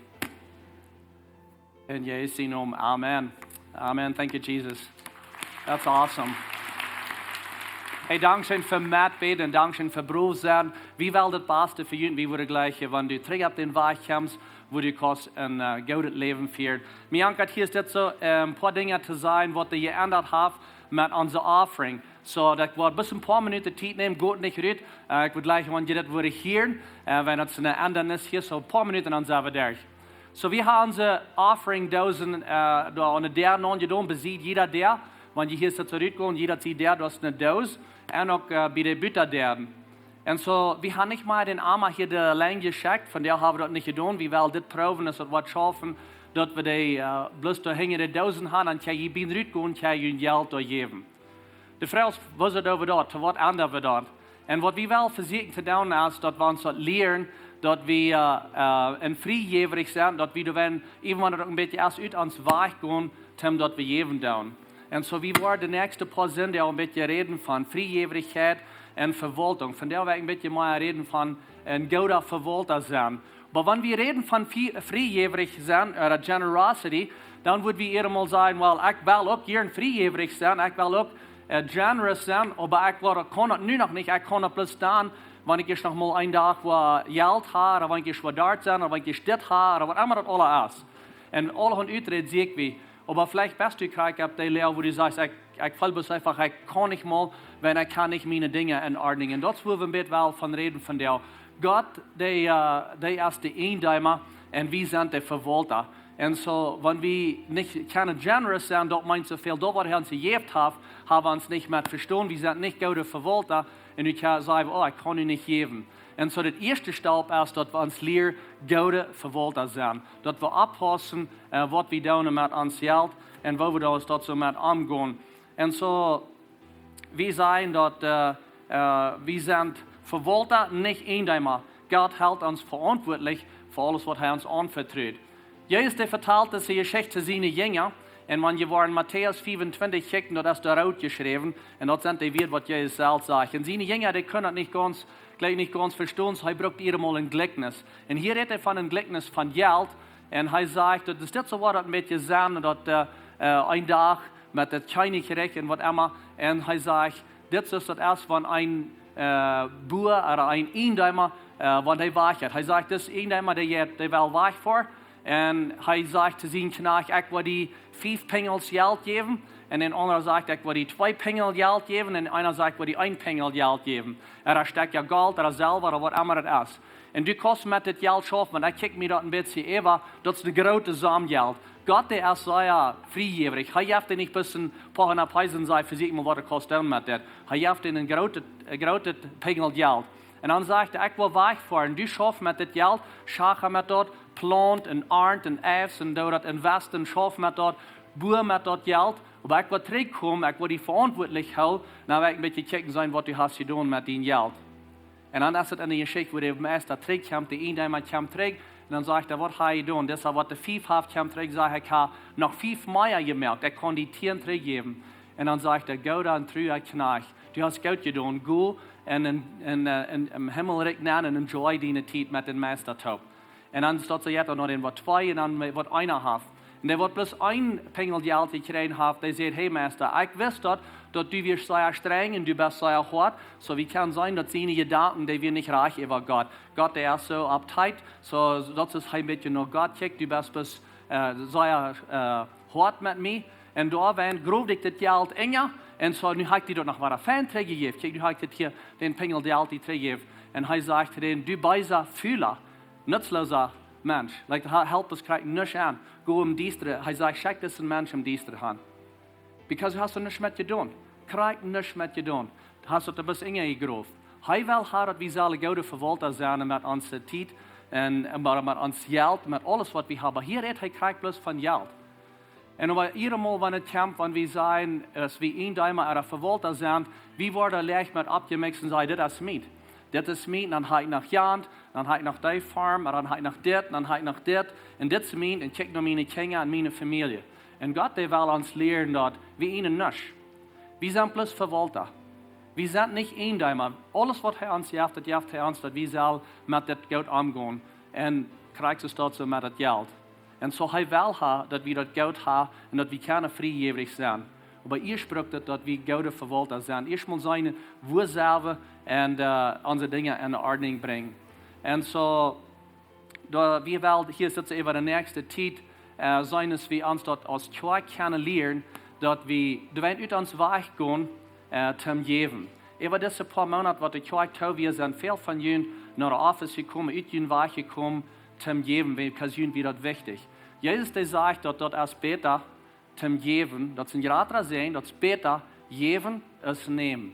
En Jesus sienen Nomen. Amen. Amen. Thank you, Jesus. That's awesome. Hey, dankscheen fa metbäden un dankscheen fa brow sennen. Wie wellen daut baste fa junt, wie wudden jlikjen, wan du trigj opp dän Wajch kjemst, wua du kaust een, äh, goodet Läwen fieren. Mie aunkaut hia es dit soo, äh, een poa Dinja to sajen, waut sikj jeendat haft met onse offering. Soo, daut woat bloos een poa Minuten Tiet nämen, goot nich rut. Äh, ekj wudd jlikjen, wan jie daut wudden hieren. Äh, wan daut een Endanis hia, soo een poa Minuten, dan sent wie derch. Soo, wie haben onse Offering-Doosen, äh, doa aun de Däa aunjedonen, besied jieda Däa. Wan jie hia soo rutkomen, jieda sied Däa, doa es eene Doos. Un uk, äh, bie de Buttadäa. Un soo, wie haben nich mea dän Emma hia de Lenj jeschekjt, vondoag haben wie daut nich jedonen. Wie wellen dit proowen, es daut waut schaufen, daut wie dee, äh, bloos doa hinjen de Doosen haben, dan kjenn jie bie rutkomen, kjenn jie jun Jelt doa jäwen. De Froag es, waut es daut äwa daut, to waut endat wie daut? Un waut wie wellen vesieekjen to doonen es, daut wie ons daut lieren, daut wie, äh, äh, en friejäwrich sent, daut wie doa, wan irjentwaut daut een bät es, ut ons Wajch gonen, toom daut wie jäwen doonen. Un soo, wie woaren de näakjste poa Sindach een bät räden von Friejäwrichkjeit un Vewaultunk. Vondoag well ekj een bät mea räden von een gooda Vewaulta sennen. Oba wan wie räden von frie-, friejäwrich sennen, ooda generosity, dan wudd wie ieescht mol sajen, well, ekj well uk jieren friejäwrich sennen, ekj well uk, äh, generous sennen, oba ekj woa, kaun daut nu noch nich, ekj kaun daut bloos dan, wan ekj ieescht noch mol een Dach waut Jelt hab, ooda wan ekj ieescht waut doa sie, ooda wan ekj ieescht dit hab, ooda waut emma daut aules es. Un aulahaunt Uträd sieekj wie. Oba veleicht best du krakjt opp dee Loag, wua du sajchst, ekj, ekj feel bloos eefach, ekj kaun nich mol, wan ekj kaun nich miene Dinja en Ordnunk. Un daut es, wua wie een bät wellen von räden vondoag. Gott, dee, äh, dee es de Ieejendeema un wie sent de Vewaulta. Un soo, wan wie nich kjennen generous sennen, daut meent soo väl, daut waut hee ons jejäft haft, haben wie ons nich met vestonen. Wie sent nich goode Vewaulta. Un nu kjenn-, sajen wie, oh, ekj kaun nu nich jäwen. Un soo, de ieeschte Stap es, daut wie ons lieren, goode Vewaulta sennen. Daut wie oppaussen, äh, waut wie doonen met ons Jelt un woo wie doa, daut soo met omgonen. Un soo, wie sajen daut, äh, äh, wie sent Vewaulta, nich Ieejendeema. Gott helt ons veauntwuatlich fa aules, waut hee ons aunvetrut. Jesus, dee vetalt dise Jeschicht siene Jinja. Un wan jie woaren Matäus fiewuntwintich kjikjen, daut es doa root jeschräwen. Un daut sent de Wieed, waut Jesus selfst sajcht. Un siene Jinja, dee kunnen daut nich gaunz Jleich nich gaunz vestonen, soo hee brukt hia mol een Jlikjnis. Un hia rät hee von een Jlikjnis von Jelt. Un hee sajcht, daut es dit soo waut daut met je sennen, daut äh, äh, een Dach met daut Kjennichrikj un waut emma. Un hee sajcht, dit es daut es von een äh, Bua ooda een Iejendeema, äh, wan hee wajch jeit. Hee sajcht, dis Iejendeema, dee jeit, dee well wajch foaren. Un hee sajcht to sienen Kjnajcht, ekj woa die fief Pinjels Jelt jäwen. Un een aundra sajcht, ekj woa die twee Pinjel Jelt jäwen. Un eena sajcht, ekj woa die een Pinjel Jelt jäwen. Ooda een Stekj Golt ooda Selwa ooda waut emma daut es. Un du kaust met dit Jelt schaufen, want ekj kjikj mie daut een bät äwa, daut es eene groote Som Jelt. Gott, dee es sea friejäwrich. Hee jeft die nich bloos een poa hundat Pesos un sajcht, vesieekj mol waut du kaust doonen met dit. Hee jeft die een grootet, een grootet Pinjel Jelt. Un dan sajcht hee, ekj woa wajch foaren, du schaufst met dit Jelt, schacha met daut, plaunt un arnt un iew un doo daut, invest un schauf met daut, bua met daut Jelt, oba ekj woa trigjkomen, ekj woa die veauntwuatlich hoolen, dan woa ekj een bät kjikjen sennen waut du hast jedonen met dien Jelt. Un dan es et enne Jeschicht, wua de Meista trigjkjemt, de Iejendeema kjemt trigj, un dan sajcht hee, waut hab jie jedonen? Dis waut de fief haft, kjemt trigj, sajcht hee, ekj hab noch fief mea jemoakt, ekj kaun die tieen trigjjäwen. Un dan sajcht hee, gooda un trua Kjnajcht, du hast goot jedonen, go un, un, un, äh, un em Himmelrikj nenn un enjoy diene Tiet met dän Meista toop. Un dan steit see jeit noch een waut twee un dan waut eena haft. Un dee waut bloos een Pinjel Jelt jekjräajen haft, dee sajcht, hey Meista, ekj wist daut, daut du wieescht sea strenj un du best sea hoat. Soo, wie kjennen seenen, daut siene Jedanken, dee wieren nich rajcht äwa Gott. Gott, dee es soo opp Tiet, soo daut es hee een bät no Gott kjikjt, du best bloos äh, sea äh, hoat met mie. Un doawäajen groowd ekj dit Jelt enja. Un soo, nu hab ekj die daut noch waut fein trigjjejäft. Kjikj, nu hab ekj dit hia, dän Pinjel Jelt die trigjjejäft. Un hee sajcht to dän, du beesa, fula, nutzloosa Mensch. Like, hee halpt ons krakjt nuscht aun. Go em Diestre. Hee sajcht, schekj disen Mensch em Diestre han. Because du hast doa nuscht met jedonen. Krakjt nuscht met jedonen. Du hast daut doa bloos enja jegroowt. Hee well haben, daut wie sellen goode Vewaulta sennen met onse Tiet un, un met, met ons Jelt, met aules waut wie haben. Hia rät hee krakjt bloos von Jelt. Un oba jiedatmol, wan et kjemt, wan wie sajen, aus wie Iejendeema ooda Vewaulta sent, wie woaren leicht met oppjemikst un sajen, dit es mien. Dit es mien, dan hab ekj noch jant, dan hab ekj noch dee Farm, dan hab ekj noch dit, dan hab ekj noch dit. Un dit es mien, un kjikj no miene Kjinja un miene Famielje. Un Gott, dee well ons lieren daut wie eenen nuscht. Wie sent bloos Vewaulta. Wie sent nich Iejendeema. Aules waut hee ons jeft, daut jeft hee ons, daut wie sellen met dit Jelt omgonen. Un krakjt soo es daut soo met daut Jelt. Un soo hee well haben, daut wie daut Jelt haben un daut wie kjennen friejäwrich sennen. Oba ieescht brukt et, daut wie goode Vewaulta sent. Ieescht mol seenen, woo sell wie un äh, onse Dinja enne Ordnunk brinjen. Un soo, doa, wie well, hia sitt see äwa de näakjste Tiet, äh, seenen, aus wie ons daut aus Kjoakj kjennen lieren, daut wie, doa wie ut ons Wajch gonen, äh, toom jäwen. Äwa dise poa Moonat, waut de Kjoakj too wia, sent väl von junt no de Office jekomen, ut jun Wajch jekomen, toom jäwen, because junt wia daut wichtich. Jesus, dee sajcht daut, daut es bäta, toom jäwen, daut es een jratra Säajen, daut es bäta, jäwen aus nämen.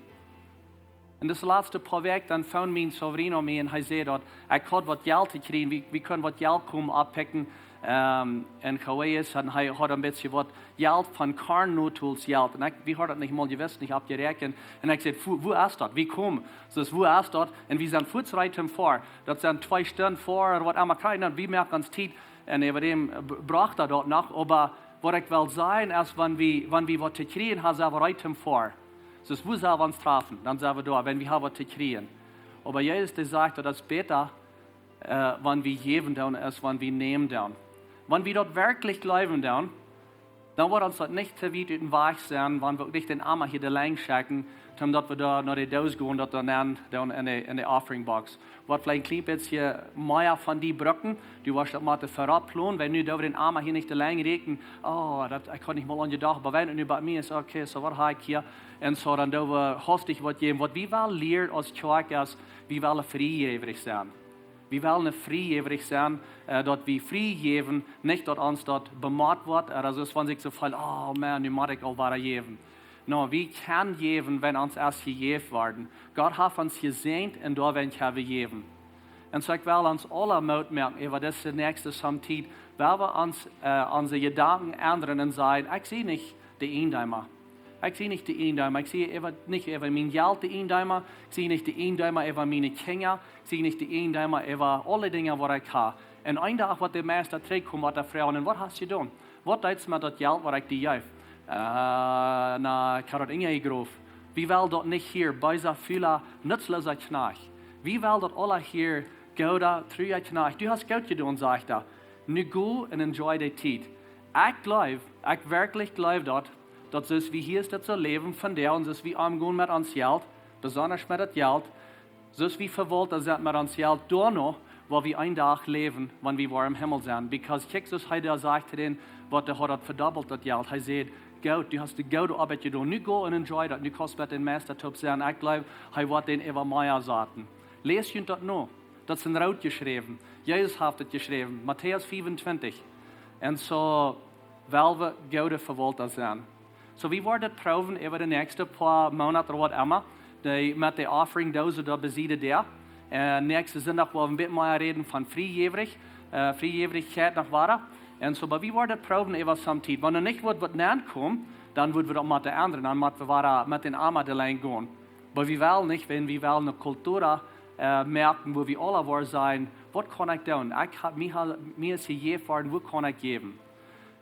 Un dise latste poa Wäakj, dan foon mien sobrino mie un hee säd daut, ekj haud waut Jelt jekjräajen, wie, wie kunnen waut Jelt komen oppikjen, ähm, en Hawaii es, un hee haud een bät waut Jelt von Korn Nothool Jelt. Un ekj, wie hauden daut nich mol jewist, nich oppjeräakjent. Un ekj säd, woo, woo es daut? Wie komen? Soo, woo es daut? Un wie sent fuaz rajcht em Foa. Daut sent twee Stunden Foa, ooda waut emma krakjt, un wie moaken ons Tiet. Un äwa däm, äh, b-, brocht hee daut noch, oba waut ekj well sajen es, wan wie, wan wie waut to kjrieen haben, sent wie rajcht em Foa. Soo, woo sell wie ons trafen? Dan sent wie doa, wan wie haben waut to kjrieen. Oba Jesus, dee sajcht, daut es bäta, äh, wan wie jäwen doonen, aus wan wie nämen doonen. Wan wie daut werkjlich jleewen doonen, dan woat ons daut nich too wiet ut dän Wajch sennen, wan wie uk nich dän Ama hia de Lenj schekjen, toom daut wie doa no de Doos gonen, daut doa nenn doonen en de, en de offering box. Waut veleicht een kjlien bät mea von die brucken, du woascht daut mau to verop plonen, wan nu doa wie dän Ama hia nich de Lenj räakjen, oh, daut, ekj haud nich mol aun jedocht, oba wan nu bie mie es, okay, soo waut hab ekj hia, un soo dan doa wie hastich waut jäwen. Waut wie wellen lieren aus Kjoakj es, wie wellen friejäwrich sennen. Wie wellen friejäwrich sennen, äh, daut wie friejäwen, nich daut ons daut bemott woat, ooda soo aus wan sikj soo feelt, oh Mann, nu mott ekj aul wada jäwen. No, wie kjennen jäwen, wan ons es jejäft worden. Gott haft ons jesäajent un doawäajen kjenn wie jäwen. Un soo ekj well ons aula Moot moaken, äwa dise näakjste Tiet, woa wie ons, äh, onse Jedanken endren un sajen, ekj sie nich de Iejendeema. Ekj sie nich de Iejendeema, ekj sie äwa, nich äwa mien Jelt de Iejendeema, ekj sie nich de Iejendeema äwa miene Kjinja, ekj sie nich de Iejendeema äwa aule Dinja waut ekj hab. Un een Dach woat de Meista trigjkomen, woat hee froagen, un waut hast du jedonen? Waut deetst du met daut Jelt waut ekj die jeef? Äh, na, ekj hab daut enjegroft. Wie wellen daut nich hieren, beesa, fula, nutzloosa Kjnajcht. Wie well daut aula hia, gooda, trua Kjnajcht, du hast goot jedonen, sajcht hee. Nu go un enjoy de Tiet. Ekj jleew, ekj werkjlich jleew daut, daut soo aus wie hia daut soo läwen von doa un soo aus wie omgonen met ons Jelt, besonda met daut Jelt, soo aus wie Vewaulta sent met ons Jelt, doano woa wie een Dach läwen, wan wie woaren em Himmel sennen. Because kjikj, soo aus hee doa sajcht to dän, waut hee haud daut vedobbelt, daut Jelt. Hee säd: "Goot, du hast de goode Oabeit jedonen. Nu go un enjoy daut. Nu kaust met dän Meista toop sennen." Ekj jleew, hee woat dän äwa mea saten. Läst junt daut no. Daut es en root jeschräwen. Jesus haft et jeschräwen. Matäus fiefuntwintich. Un soo well wie goode Vewaulta sennen. Soo, wie woaren daut proowen äwa de näakjste poa Moonat ooda waut emma, dee, met de Offering-Doos doa besied doa. Un näakjsten Sindach woa wie een bät mea räden von Friejäwrich, äh, Friejäwrichkjeit noch wieda. Un soo, oba wie woaren daut proowen äwa some Tiet. Wan doa nich woat waut nenkomen, dan woa wie daut motten endren, dan mott wie wada met dän Ama de Lien gonen. Oba wie wellen nich, wan wie wellen eene Kultua, äh, moaken, wua wie aula woaren sajen: "Waut kaun ekj doonen? Ekj hab, mie ha-, mie es jejäft worden, waut kaun ekj jäwen?"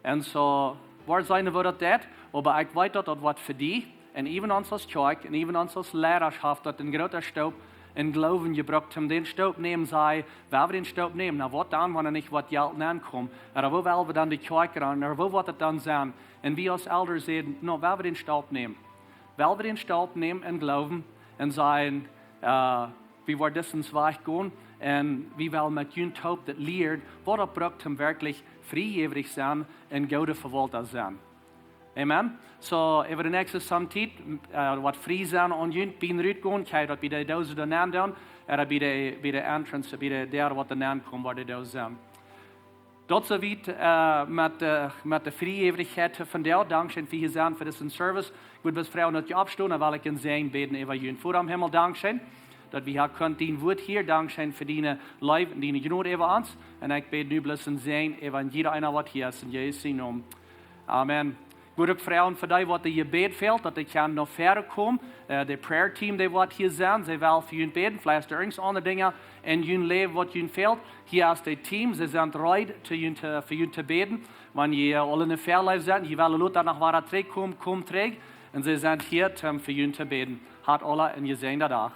Un soo, woat seenen, woo daut deit, oba ekj weet daut, daut woat fa die, un äwen ons aus Kjoakj, un äwen ons aus Leidaschoft, daut een groota Stoop em Gloowen jebrukt, om dän Stoop nämen, saj, wie wellen dän Stoop nämen, na waut dan, wan doa nich waut Jelt nenkomt? Ooda woo well wie dan de Kjoakj rannen? Ooda woo woat et dan sennen? Un wie aus Elren säden: "No, wie wellen dän Stoop nämen." Wie wellen dän Stoop nämen em Gloowen un sajen, äh, wie woaren disen Wajch gonen un wie wellen met junt toop daut lieren, waut daut brukt, om werkjlich friejäwrich sennen un goode Vewaulta sennen. Amen. Soo, äwa de näakjste some Tiet, äh, woat frie sennen aun junt, bie rut gonen, kjenn jie daut bie de Doos doa nenn doonen, ooda bie de, bie de Entrance, bie de Däa, waut doa nenn kjemt, woat de Doos sennen. Daut soo wiet, äh, met de, met de Friejäwrichkjeit vondoag. Dankscheen fa hia sennen, fa disen Service. Ekj wudd bloos froagen, daut jie oppstonen, dan well ekj een Säajen bäden äwa junt. Voda em Himmel, dankscheen, daut wie hia kunnen dien Wuat hieren. Dankscheen fa diene Leew un diene Jnod äwa ons. Un ekj bäd nu bloos een Säajen äwa jieda eena, waut hia es, en Jesus sienen Nomen. Amen. Ekj wudd uk froagen fa dee, waut de Jebäd fält, daut dee kjennen no väaren komen. Äh, de Prayer Team, dee woat hia sennen, see wellen fa junt bäden. Veleicht irjent aundre Dinja en jun Läwen, waut junt fält. Hia es daut Team, see sent reed, to junt, äh, fa junt to bäden. Wan jie aul enne Väaleew sent, jie wellen lota noch wada trigjkomen, komt trigj. Un see sent hia, om fa junt to bäden. Hat aula een jesäajenden Dach.